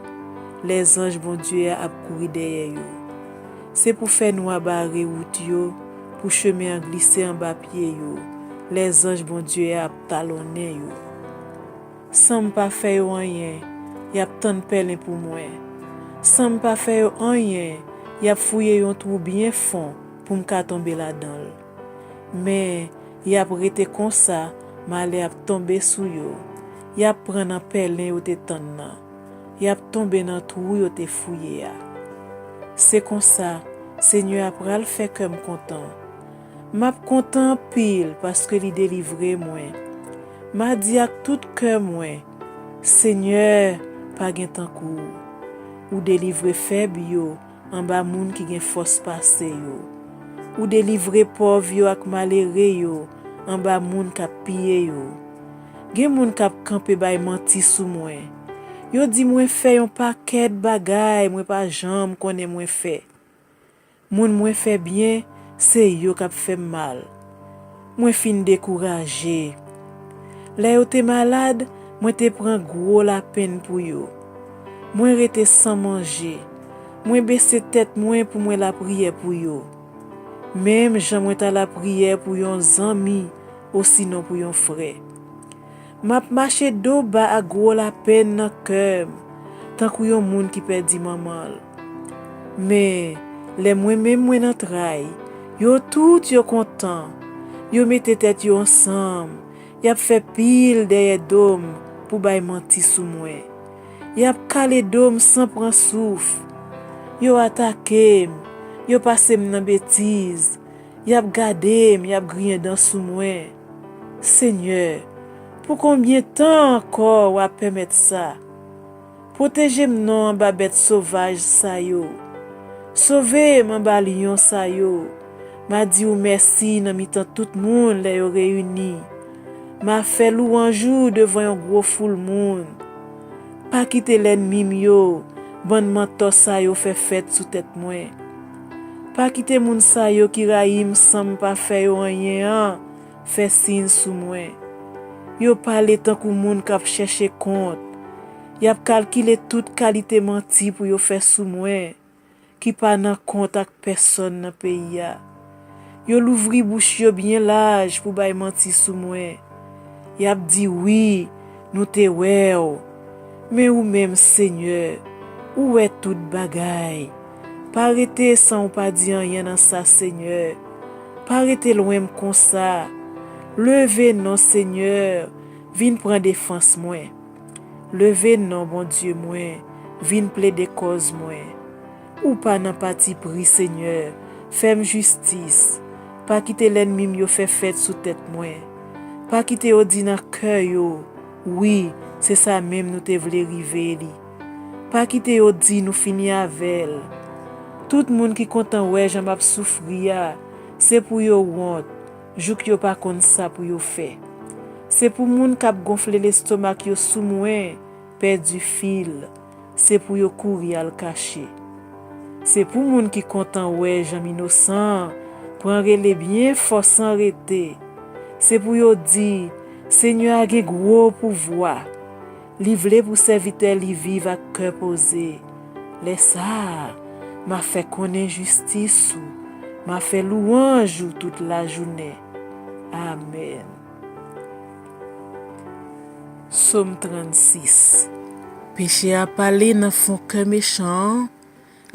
Lèzanj Bondye a ap kouri dèyè yo. Se pou fènwa bare wout yo, pou chemen an glise anba pye yo. Lèzanj Bondye a ap talonnen yo. San m pa fè yo anyen, y ap tann pèlen pou mwen. San m pa fè yo anyen, y ap fouye yon twou byen fon pou m ka tonbe ladan l. Men, y ap rete konsa, malè ap tonbe sou yo. Y ap pran nan pèlen yo te tann nan. Y ap tonbe nan twou yo te fouye a. Se konsa, Senyè a pral fè kè m kontan. M ap kontan anpil paske li delivre mwen. M a di ak tout kè mwen, Senyè, pa gen tankou w. Ou delivre fèb yo anba moun ki gen fòs pase yo. Ou delivre pòv yo ak malere yo anba moun k ap piye yo. Gen moun k ap kanpe bay manti sou mwen. Yo di mwen fè yon pakèt bagay mwen pa janm konnen mwen fè. Moun mwen fè byen, se yo k ap fè m mal. Mwen fin dekouraje. Lè yo te malad, mwen te pran gwo lapenn pou yo. Mwen rete san manje. Mwen bese tèt mwen pou mwen lapriyè pou yo. Menm jan mwen ta lapriyè pou yon zanmi osinon pou yon frè. M ap mache do ba ak gwo lapenn nan kè m, tankou yon moun ki pèdi manman l. Men, lè mwen menm mwen nan tray, yo tout yo kontan. Yo mete tèt yo ansanm, y ap fè pil dèyè do m pou bay manti sou mwen. Y ap kale do m san pran souf. Yo atake m, yo pase m nan betiz. Y ap gade m, y ap griyen dan sou mwen. Senyè, pou konbyen tan ankò w a pèmèt sa? Pwoteje m non anba bèt sovaj sa yo. Sove m anba lyon sa yo. M a di w mèsi nan mitan tout moun lè yo reyini. M a fè lwanj ou devan yon gwo foul moun. Pa kite lènmi m yo, bann mantò sa yo fè fèt sou tèt mwen. Pa kite moun sa yo ki rayi m san m pa fè yo anyen an fè siy sou mwen. Yo pale tankou moun k ap chèche kont. Y ap kalkile tout kalite manti pou yo fè sou mwen, ki pa nan kont ak pèsonn nan peyi a. Yo louvri bouch yo byen laj pou bay manti sou mwen. Y ap di, "Wi, nou te wè w." Men ou menm, Senyè, ou wè tout bagay. Pa rete san w pa di anyen nan sa, Senyè. Pa rete lwen m konsa. Leve non, Senyè, vin pran defans mwen. Leve non, Bondye mwen, vin plede kòz mwen. Ou pa nan patipri, Senyè, fè m jistis. Pa kite lènmi m yo fè fèt sou tèt mwen. Pa kite yo di nan kè yo, "Wi, se sa menm nou te vle rive li." Pa kite yo di, "Nou fini avè l." Tout moun ki kontan wè jan m ap soufri a, se pou yo wont, jouk yo pa konn sa pou yo fè. Se pou moun k ap gonfle lestomak yo sou mwen pèdi fil, se pou yo kouri al kache. Se pou moun ki kontan wè jan m inosan pran rele byen fò san rete. Se pou yo di, "Senyè a gen gwo pouvwa." Li vle pou sèvitè li viv ak kè poze. Lè sa a, m a fè konnen jistis ou, m a fè lwanj ou tout lajounen. Amèn. Sòm trannsis. Peche a pale nan fon kè mechan an,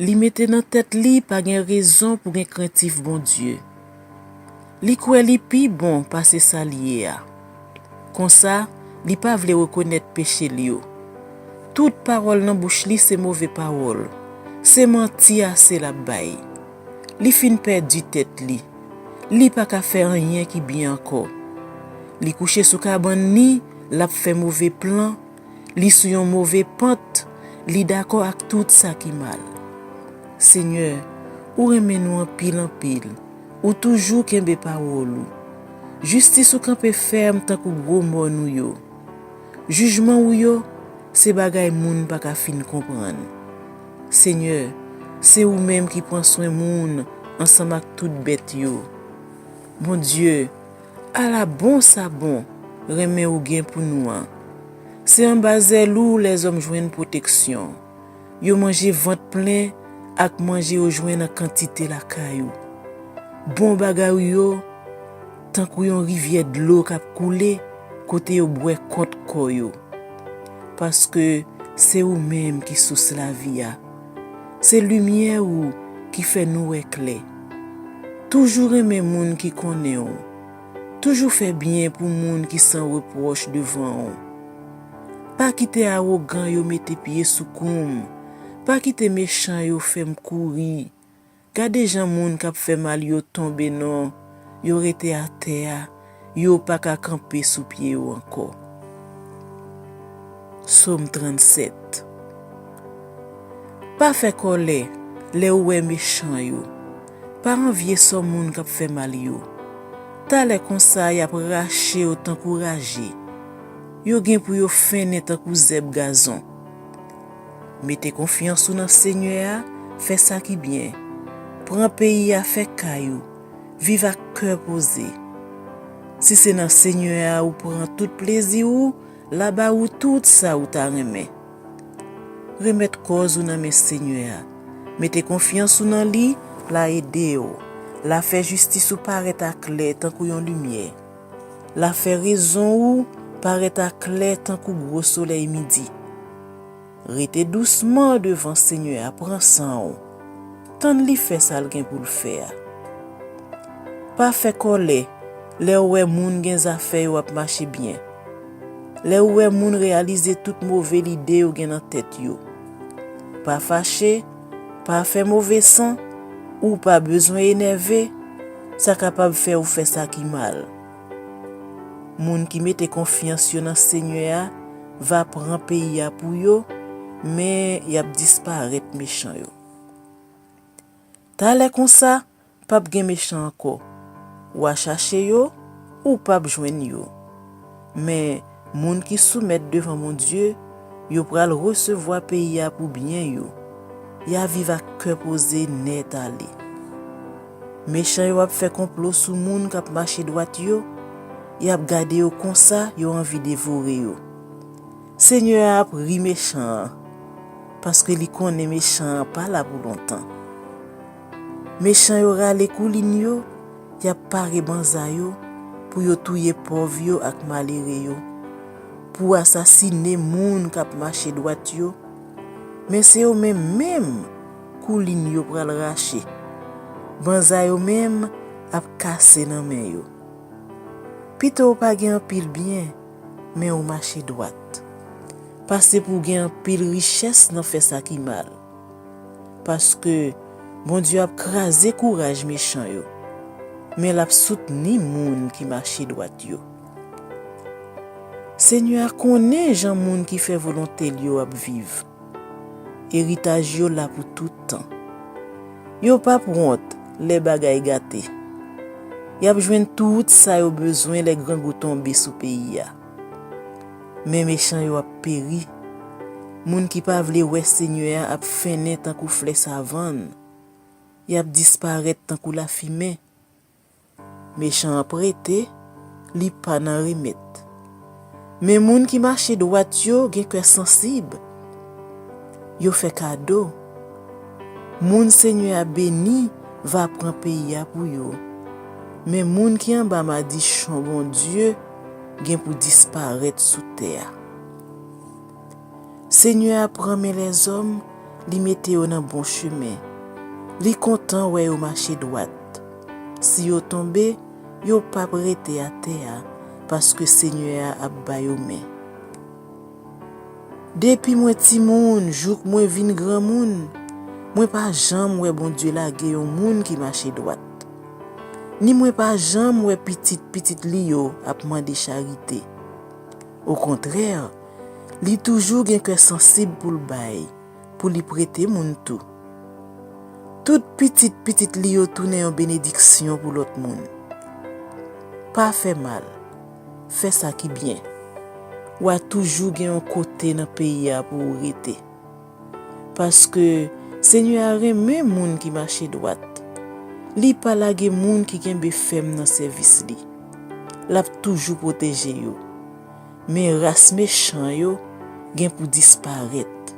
li mete nan tèt li pa gen rezon pou gen krentif Bondye. Li kwè li pi bon pase sa l ye a. Konsa, li pa vle rekonèt peche l yo. Tout pawòl nan bouch li se move pawòl. Se manti ase l ap bay. Li fin pèdi tèt li. Li pa ka fè anyen ki byen ankò. Li kouche sou kabann li, l ap fè move plan, li sou yon move pant, li dakò ak tout sa ki mal. Senyè, ou renmen nou anpil, anpil. Ou toujou kenbe pawòl ou. Jistis ou kanpe fèm tankou gwo mòn ou yo. Jijman ou yo, se bagay moun pa ka fin konprann. Senyè, se ou menm ki pran swen moun ansanm ak tout bèt yo. Bondye, ala bon sa bon, renmen ou gen pou nou an. Se anba zèl ou lèzòm jwenn pwoteksyon. Yo manje vant plen ak manje yo jwenn an kantite lakay ou. Bon bagay ou yo, tankou yon rivyè dlo k ap koule, kote yo bwè kont kò yo. Paske se ou menm ki sous lavi a. Se limyè ou ki fè nou wè klè. Toujou renmen moun ki konnen w. Toujou fè byen pou moun ki san repwòch devan w. Pa kite awogan yo mete pye sou kou m. Pa kite mechan yo fè m kouri. Gade jan moun k ap fè mal yo tonbe non, yo rete atè a, yo pa ka kanpe sou pye yo ankò. Sòm trannsèt. Pa fè kòlè lè ou wè mechan yo. Pa anvye sò moun k ap fè mal yo. Talè konsa y ap rache yo tankou raje. Yo gen pou yo fennen tankou zèb gazon. Mete konfyans ou nan Senyè a, fè sa ki byen. Pran peyi a fè kay ou, viv ak kè poze. Si se nan Senyè a ou pran tout plezi ou, l a ba ou tout sa ou ta renmen. Remèt kòz ou nan men Senyè a. Mete konfyans ou nan li, l a ede w. L a fè jistis ou parèt aklè tankou yon limyè. L a fè rezon ou parèt aklè tankou gwo solèy midi. Rete dousman devan Senyè a, pran san w. Tann li fè sa l gen pou l fè a. Pa fè kòlè lè w wè moun gen zafè yo ap mache byen. Lè w wè moun reyalize tout move lide yo gen nan tèt yo. Pa fache, pa fè move san, ou pa bezwen enève, sa kapab fè w fè sa ki mal. Moun ki mete konfyans yo nan Senyè a va pran peyi a pou yo, men y ap disparèt mechan yo. Talè konsa, p ap gen mechan ankò. W a chache yo, ou p ap jwenn yo. Men, moun ki soumèt devan Bondye, yo pral resevwa peyi a pou byen yo. Y a viv ak kè poze nèt ale. Mechan yo ap fè konplo sou moun k ap mache dwat yo, y ap gade yo konsa, yo anvi devore yo. Senyè a ap ri mechan an, paske li konnen mechan an pa la pou lontan. Mechan yo rale koulin yo, y ap pare banza yo pou yo touye pòv yo ak malere yo, pou asasine moun k ap mache dwat yo. Men se yo menm menm koulin yo pral rache. Banza yo menm ap kase nan men yo. Pito w pa gen anpil byen, men w mache dwat, pase pou w gen anpil richès nan fè sa ki mal. Paske Bondye ap kraze kouraj mechan yo, men l ap soutni moun ki mache dwat yo. Senyè a konnen jan moun ki fè volonte l yo ap viv. Eritaj yo la pou tout tan. Yo p ap wont lè bagay gate. Y ap jwenn tout sa yo bezwen lè grangou tonbe sou peyi a. Men mechan yo ap peri. Moun ki pa vle wè Senyè a ap fennen tankou flè savann. Y ap disparèt tankou lafimen. Mechan an prete, li pa nan remèt. Men moun ki mache dwat yo gen kè sansib. Yo fè kado. Moun Senyè a beni va pran peyi a pou yo. Men moun ki anba madichon Bondye gen pou disparèt sou tè a. Senyè a pran men lèzòm, li mete yo nan bon chemen. Li kontan wè yo mache dwat. Si yo tonbe, yo p ap rete atè a, paske Senyè a ap ba yo men. Depi mwen timoun jouk mwen vin granmoun, mwen pa janm wè Bondye lage yon moun ki mache dwat. Ni mwen pa janm wè pitit pitit li yo ap mande charite. Okontrè, li toujou gen kè sansib pou l bay, pou li prete moun tou. Tout pitit pitit li yo tounen yon benediksyon pou lòt moun. Pa fè mal, fè sa ki byen. W a toujou gen yon kote nan peyi a pou ou rete. Paske Senyè a renmen moun ki mache dwat. Li pa lage moun ki kenbe fèm nan sèvis li. L ap toujou pwoteje yo. Men ras mechan yo gen pou disparèt.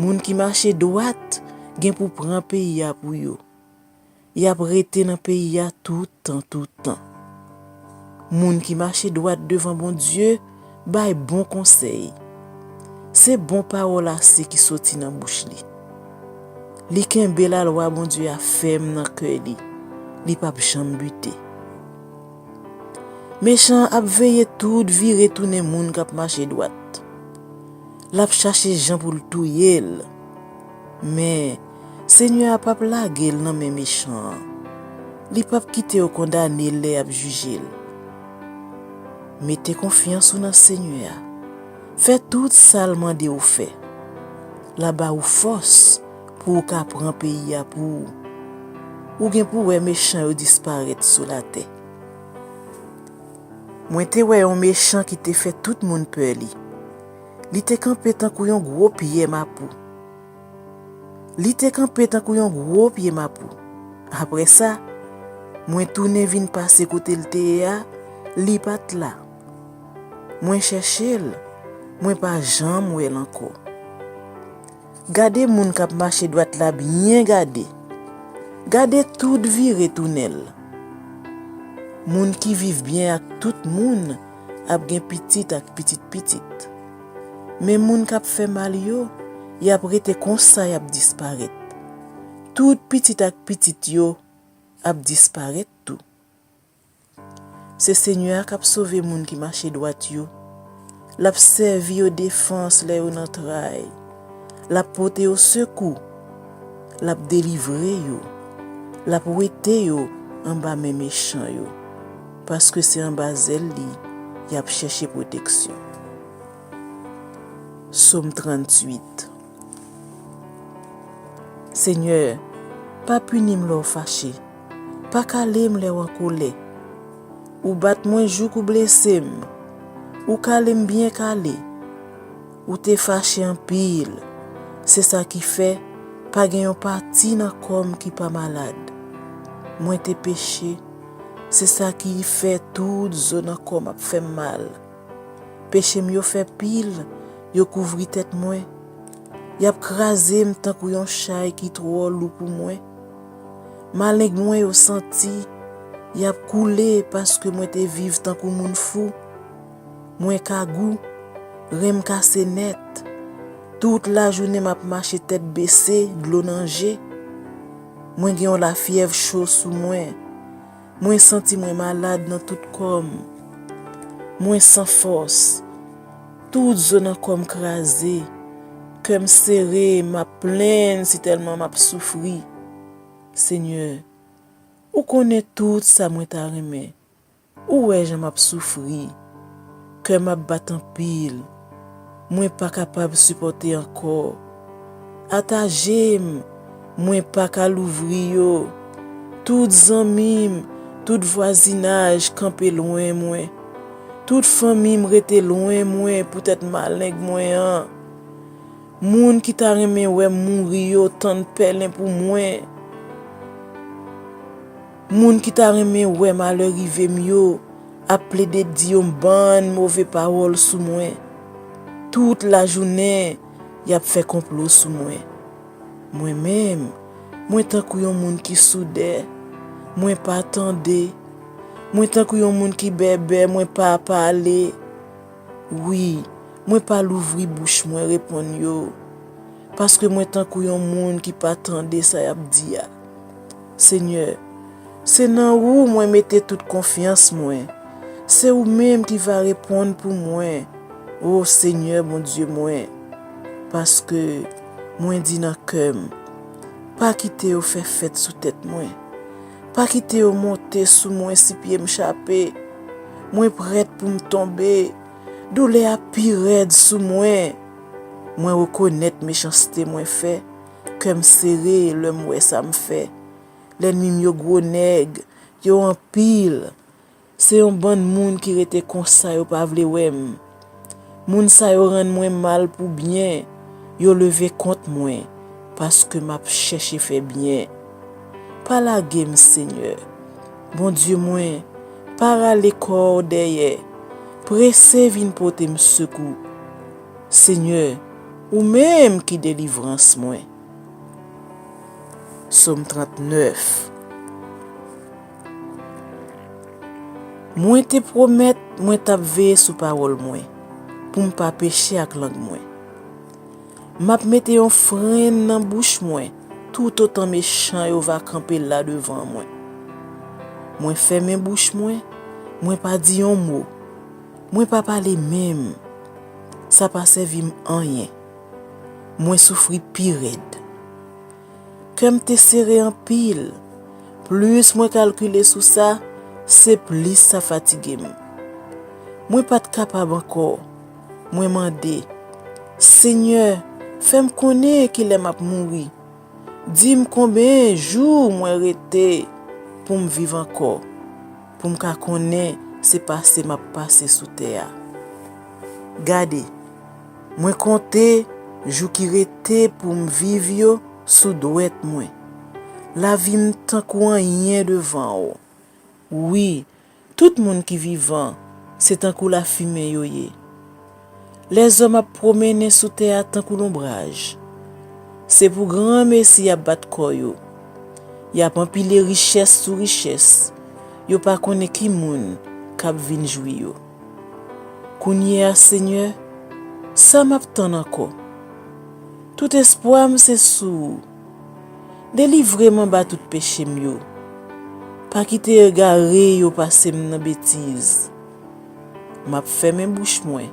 Moun ki mache dwat gen pou pran peyi a pou yo. Y ap rete nan peyi a tout tan, tout tan. Moun ki mache dwat devan Bondye bay bon konsèy. Se bon pawòl ase ki soti nan bouch li. Li kenbe lalwa Bondye a fèm nan kè li. Li p ap janm bite. Mechan an ap veye tout vire tounen moun k ap mache dwat. L ap chache jan pou l touye l. Men, Senyè a p ap lage l nan men mechan an. Li p ap kite yo kondane l lè y ap jije l. Mete konfyans ou nan Senyè a. Fè tout sa l mande w fè. L a ba ou fòs pou w ka pran peyi a pou ou. Ou gen pou wè mechan yo disparèt sou latè. Mwen te wè yon mechan ki te fè tout moun pè li. Li te kanpe tankou yon gwo pyè mapou. Li te kanpe tankou yon gwo pye mapou. Apre sa, mwen tounen vin pase kote l te ye a, li pa t la. Mwen chèche l, mwen pa janm wè l ankò. Gade moun k ap mache dwat la byen gade. Gade tout vire tounen l. Moun ki viv byen ak tout moun ap gen pitit ak pitit pitit. Men moun k ap fè mal yo, y ap rete konsa, y ap disparèt. Tout pitit ak pitit yo ap disparèt tou. Se Senyè a k ap sove moun ki mache dwat yo. L ap sèvi yo defans lè yo nan tray. L ap pote yo sekou. L ap delivre yo. L ap wete yo anba men mechan yo, paske se anba zèl li y ap chèche pwoteksyon. Sòm tranntuit. Senyè, pa pini m lè w fache, pa kale m lè w an kolè. Ou bat mwen jouk ou blese m, ou kale m byen kale. Ou te fache anpil, se sa ki fè pa gen yon pati nan kò m ki pa malad. Mwen te peche, se sa ki fè tout zo nan kò m ap fè m mal. Peche m yo fè pil, yo kouvri tèt mwen. Y ap kraze m tankou yon chay ki twò lou pou mwen. Maleng mwen yo santi, y ap koule paske mwen te viv tankou moun fou. Mwen kagou, ren m kase nèt. Tout lajounen m ap mache tèt bese, dlo nan je. Mwen gen yon lafyèv cho sou mwen. Mwen santi mwen malad nan tout kò m. Mwen san fòs. Tout zo nan kò m kraze. Kè m sere, m ap plenn sitèlman m ap soufri. Senyè, ou konnen tout sa mwen ta renmen. Ou wè jan m ap soufri. Kè m ap bat anpil. Mwen pa kapab sipòte ankò. Ata je m, mwen pa ka louvri yo. Tout zanmi m, tout vwazinaj kanpe lwen mwen. Tout fanmi m rete lwen mwen poutèt maleng mwen an. Moun ki ta renmen wè m mouri yo tann pèlen pou mwen. Moun ki ta renmen wè malè rive m yo ap plede di yon bann move pawòl sou mwen. Tout lajounen, y ap fè konplo sou mwen. Mwen menm, mwen tankou yon moun ki soudè, mwen pa tande. Mwen tankou yon moun ki bèbè, mwen pa pale. Wi, mwen pa louvri bouch mwen reponn yo, paske mwen tankou yon moun ki pa tande sa y ap di a. Senyè, se nan ou mwen mete tout konfyans mwen. Se ou menm ki va reponn pou mwen, o Senyè Bondye mwen, paske mwen di nan kè m, pa kite yo fè fèt sou tèt mwen. Pa kite yo monte sou mwen si pye m chape. Mwen prèt pou m tonbe. Doulè a pi rèd sou mwen. Mwen rekonèt mechanste mwen fè. Kè m sere lè m wè sa m fè. Lènmi m yo gwo nèg, yo anpil. Se yon bann moun ki rete konsa yo pa vle wè m. Moun sa yo rann mwen mal pou byen, yo leve kont mwen, paske m ap chèche fè byen. Pa lage m, Senyè. Bondye mwen, pa rale kò w dèyè. Prese vin pote m sekou. Senyè, ou menm ki delivrans mwen. Sòm trannèf. Mwen te pwomèt mwen t ap veye sou pawòl mwen, pou m pa peche ak lang mwen. M ap mete yon fren nan bouch mwen, toutotan mechan yo va kanpe la devan mwen. Mwen fèmen bouch mwen, mwen pa di yon mo, mwen pa pale menm. Sa pa sèvi m anyen. Mwen soufri pi rèd. Kè m te sere anpil. Plis mwen kalkile sou sa, se plis sa fatige m. Mwen pa t kapab ankò. Mwen mande, Senyè, fè m konnen kilè m ap mouri. Di m konben jou mwen rete pou m viv ankò, pou m ka konnen se pase m ap pase sou tè a. Gade, mwen konte jou ki rete pou m viv yo sou dwèt mwen. Lavi m tankou anyen devan w. Wi, tout moun ki vivan, se tankou lafimen yo ye. Lèzòm ap pwomennen sou tè a tankou lonbraj. Se pou granmesi y ap bat kò yo. Y ap anpile richès sou richès. Yo pa konnen ki moun k ap vin jwi yo. Kounye a, Senyè, sa m ap tann ankò? Tout espwa m se sou ou. Delivre m anba tout peche m yo. Pa kite egare yo pase m nan betiz. M ap fèmen bouch mwen.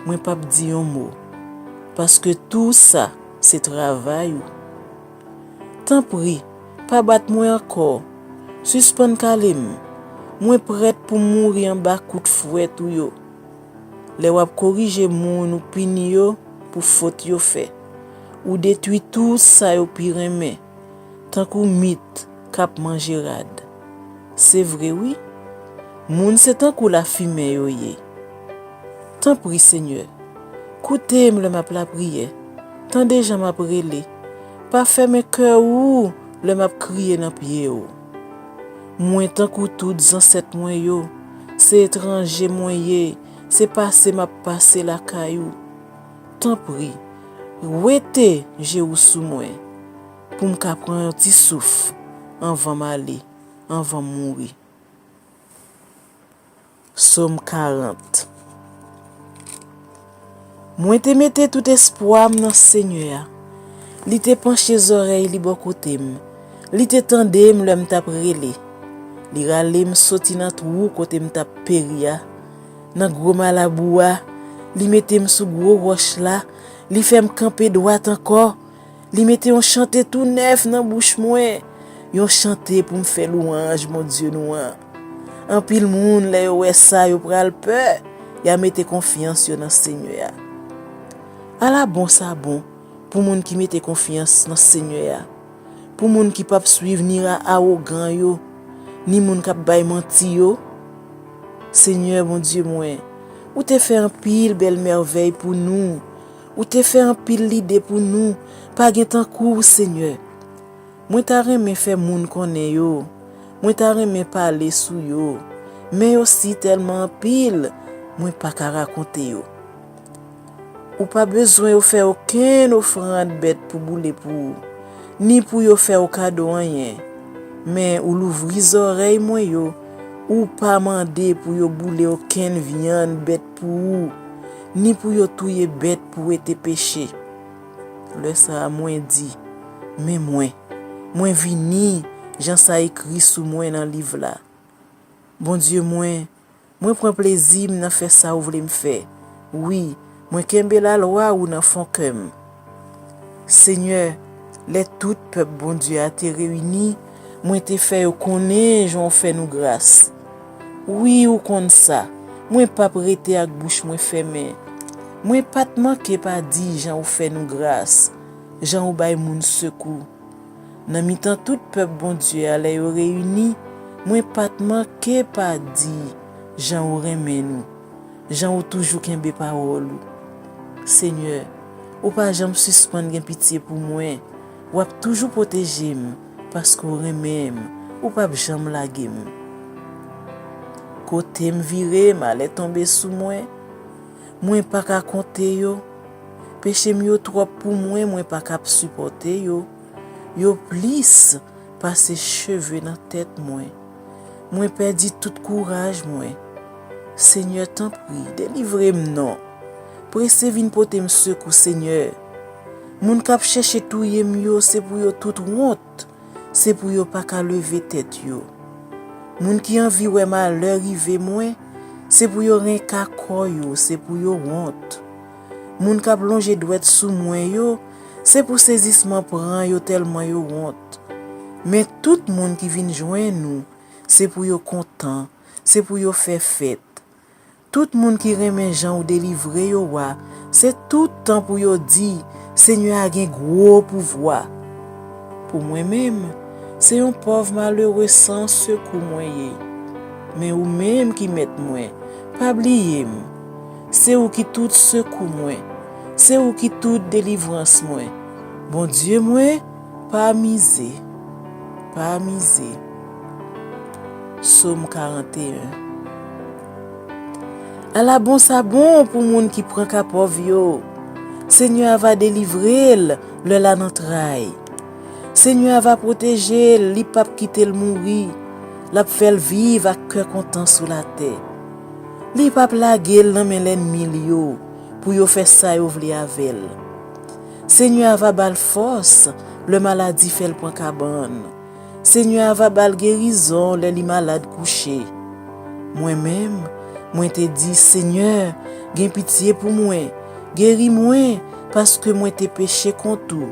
Mwen p ap di yon mo. Paske tou sa se travay ou. Tanpri, pa bat mwen ankò. Sispann kale m. Mwen prèt pou m mouri anba kout fwèt ou yo. Lè w ap korije moun ou pini yo pou fot yo fè, ou detwi tou sa yo pi renmen, tankou mit k ap manje rad. Se vre, wi, moun se tankou lafimen yo ye. Tanpri, Senyè, koute m lè m ap lapriyè, tande jan m ap rele. Pa fèmen kè ou lè m ap kriye nan pye w. Mwen tankou tout zansèt mwen yo, se etranje mwen ye, se pase m ap pase lakay ou. Tanpri, wete je ou sou mwen, pou m ka pran yon ti souf anvan m ale, anvan m mouri. Sòm karant. Mwen te mete tout espwa m nan Senyè a. Li te panche zòrèy li bò kote m. Li te tande m lè m t ap rele. Li rale m soti nan twou kote m t ap peri a. Nan gwo ma labou a, li mete m sou gwo wòch la. Li fè m kanpe dwat ankò. Li mete yon chante tou nèf nan bouch mwen, yon chante pou m fè lwanj Bondye nou an. Anpil moun, lè yo wè sa, yo pral pè, y a mete konfyans yo nan Senyè a. Ala bon sa bon pou moun ki mete konfyans nan Senyè a, pou moun ki p ap swiv ni ra awogan yo, ni moun k ap bay manti yo. Senyè Bondye mwen, ou te fè anpil bèl mèvèy pou nou, ou te fè anpil lide pou nou, pa gen tankou w, Senyè. Mwen ta renmen fè moun konnen yo, mwen ta renmen pale sou yo, men yo si tèlman anpil, mwen pa ka rakonte yo. Ou pa bezwen ofè okenn ofrann bèt pou boule pou ou, ni pou yo fè ou kado anyen. Men ou louvri zòrèy mwen yo, ou pa mande pou yo boule okenn vyann bèt pou ou, ni pou yo touye bèt pou wete peche. Lè sa a, mwen di, men mwen, mwen vini, jan sa ekri sou mwen nan liv la. Bondye mwen, mwen pran plezi m nan fè sa ou vle m fè. Wi, mwen kenbe lalwa ou nan fon kè m. Senyè, lè tout pèp Bondye a te reyini, mwen te fè yo konnen jan w fè nou gras. Wi, ou konn sa, mwen p ap rete ak bouch mwen fèmen. Mwen pa t manke pa di jan ou fè nou gras, jan ou bay moun sekou. Nan mitan tout pèp Bondye a, lè yo reyini, mwen pa t manke pa di jan ou renmen nou, jan ou toujou kenbe pawòl ou. Senyè, ou pa janm sispann gen pitye pou mwen. W ap toujou pwoteje m, paske w renmen m, ou p ap janm lage m. Kote m vire, malè tonbe sou mwen. Mwen pa ka konte yo. Peche m yo twòp pou mwen, mwen pa ka ap sipòte yo. Yo plis pase cheve nan tèt mwen. Mwen pèdi tout kouraj mwen. Senyè, tanpri, delivre m non. Prese vin pote m sekou, Senyè. Moun k ap chèche touye m yo, se pou yo tout wont, se pou yo pa ka leve tèt yo. Moun ki anvi wè malè rive mwen, se pou yo renka kò yo, se pou yo wont. Moun k ap lonje dwèt sou mwen yo, se pou sezisman pran yo tèlman yo wont. Men tout moun ki vin jwenn ou, se pou yo kontan, se pou yo fè fèt. Tout moun ki renmen jan ou delivre yo a, se tout tan pou yo di, Senyè a gen gwo pouvwa. Pou mwen menm, se yon pòv malere san sekou mwen ye. Men ou menm ki mèt mwen, pa bliye m. Se ou ki tout sekou mwen, se ou ki tout delivrans mwen. Bondye mwen, pa mize, pa mize. Sòm karanteyen. Ala bon sa bon pou moun ki pran ka pòv yo! Senyè a va delivre l lè l a nan tray. Senyè a va pwoteje l, li p ap kite l mouri. L ap fè l viv ak kè kontan sou latè. Li p ap lage l nan men lènmi l yo, pou yo fè sa yo vle avè l. Senyè a va ba l fòs lè maladi fè l pran kabann. Senyè a va ba l gerizon lè li malad kouche. Mwen menm, mwen te di, Senyè, gen pitye pou mwen, geri mwen, paske mwen te peche kont ou.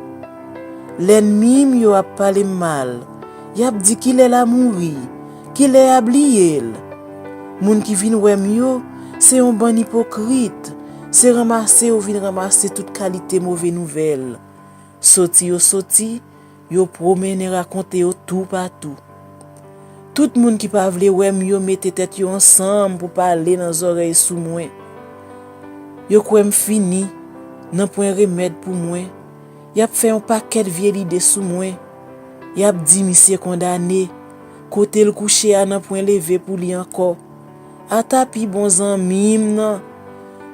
Lènmi m yo ap pale m mal, y ap di, kilè l a mouri, kilè y a bliye l. Moun ki vin wè m yo, se yon bann ipokrit, se ranmase yo vin ranmase tout kalite move nouvèl. Soti yo soti, yo pwomennen rakonte yo toupatou. Tout moun ki pa vle wè m yo mete tèt yo ansanm pou pale nan zòrèy sou mwen. Yo kwè m fini, nanpwen remèd pou mwen. Y ap fè yon pakèt vye lide sou mwen. Y ap di misye kondane. Kote l kouche a nanpwen leve pou li ankò. Ata pi bon zanmi m nan,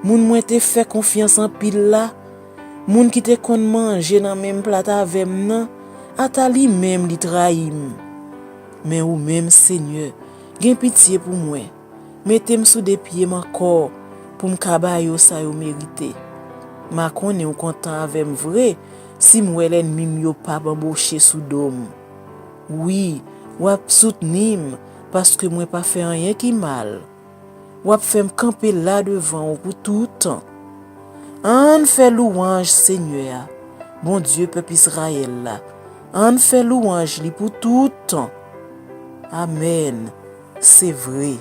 moun mwen te fè konfyans anpil la, moun ki te konn manje nan menm plat avè m nan, ata li menm li trayi m. Men ou menm, Senyè, gen pitye pou mwen. Mete m sou de pye m ankò pou m ka ba yo sa yo merite. M a konnen w kontan avè m vre si m wè lènmi m yo p ap anboche sou do m. Wi, w ap soutni m, paske mwen pa fè anyen ki mal. W ap fè m kanpe la devan w pou toutan. Ann fè louwanj Senyè a, Bondye pèp Izrayèl la. Ann fè louwanj li pou toutan. Amèn. Se vre.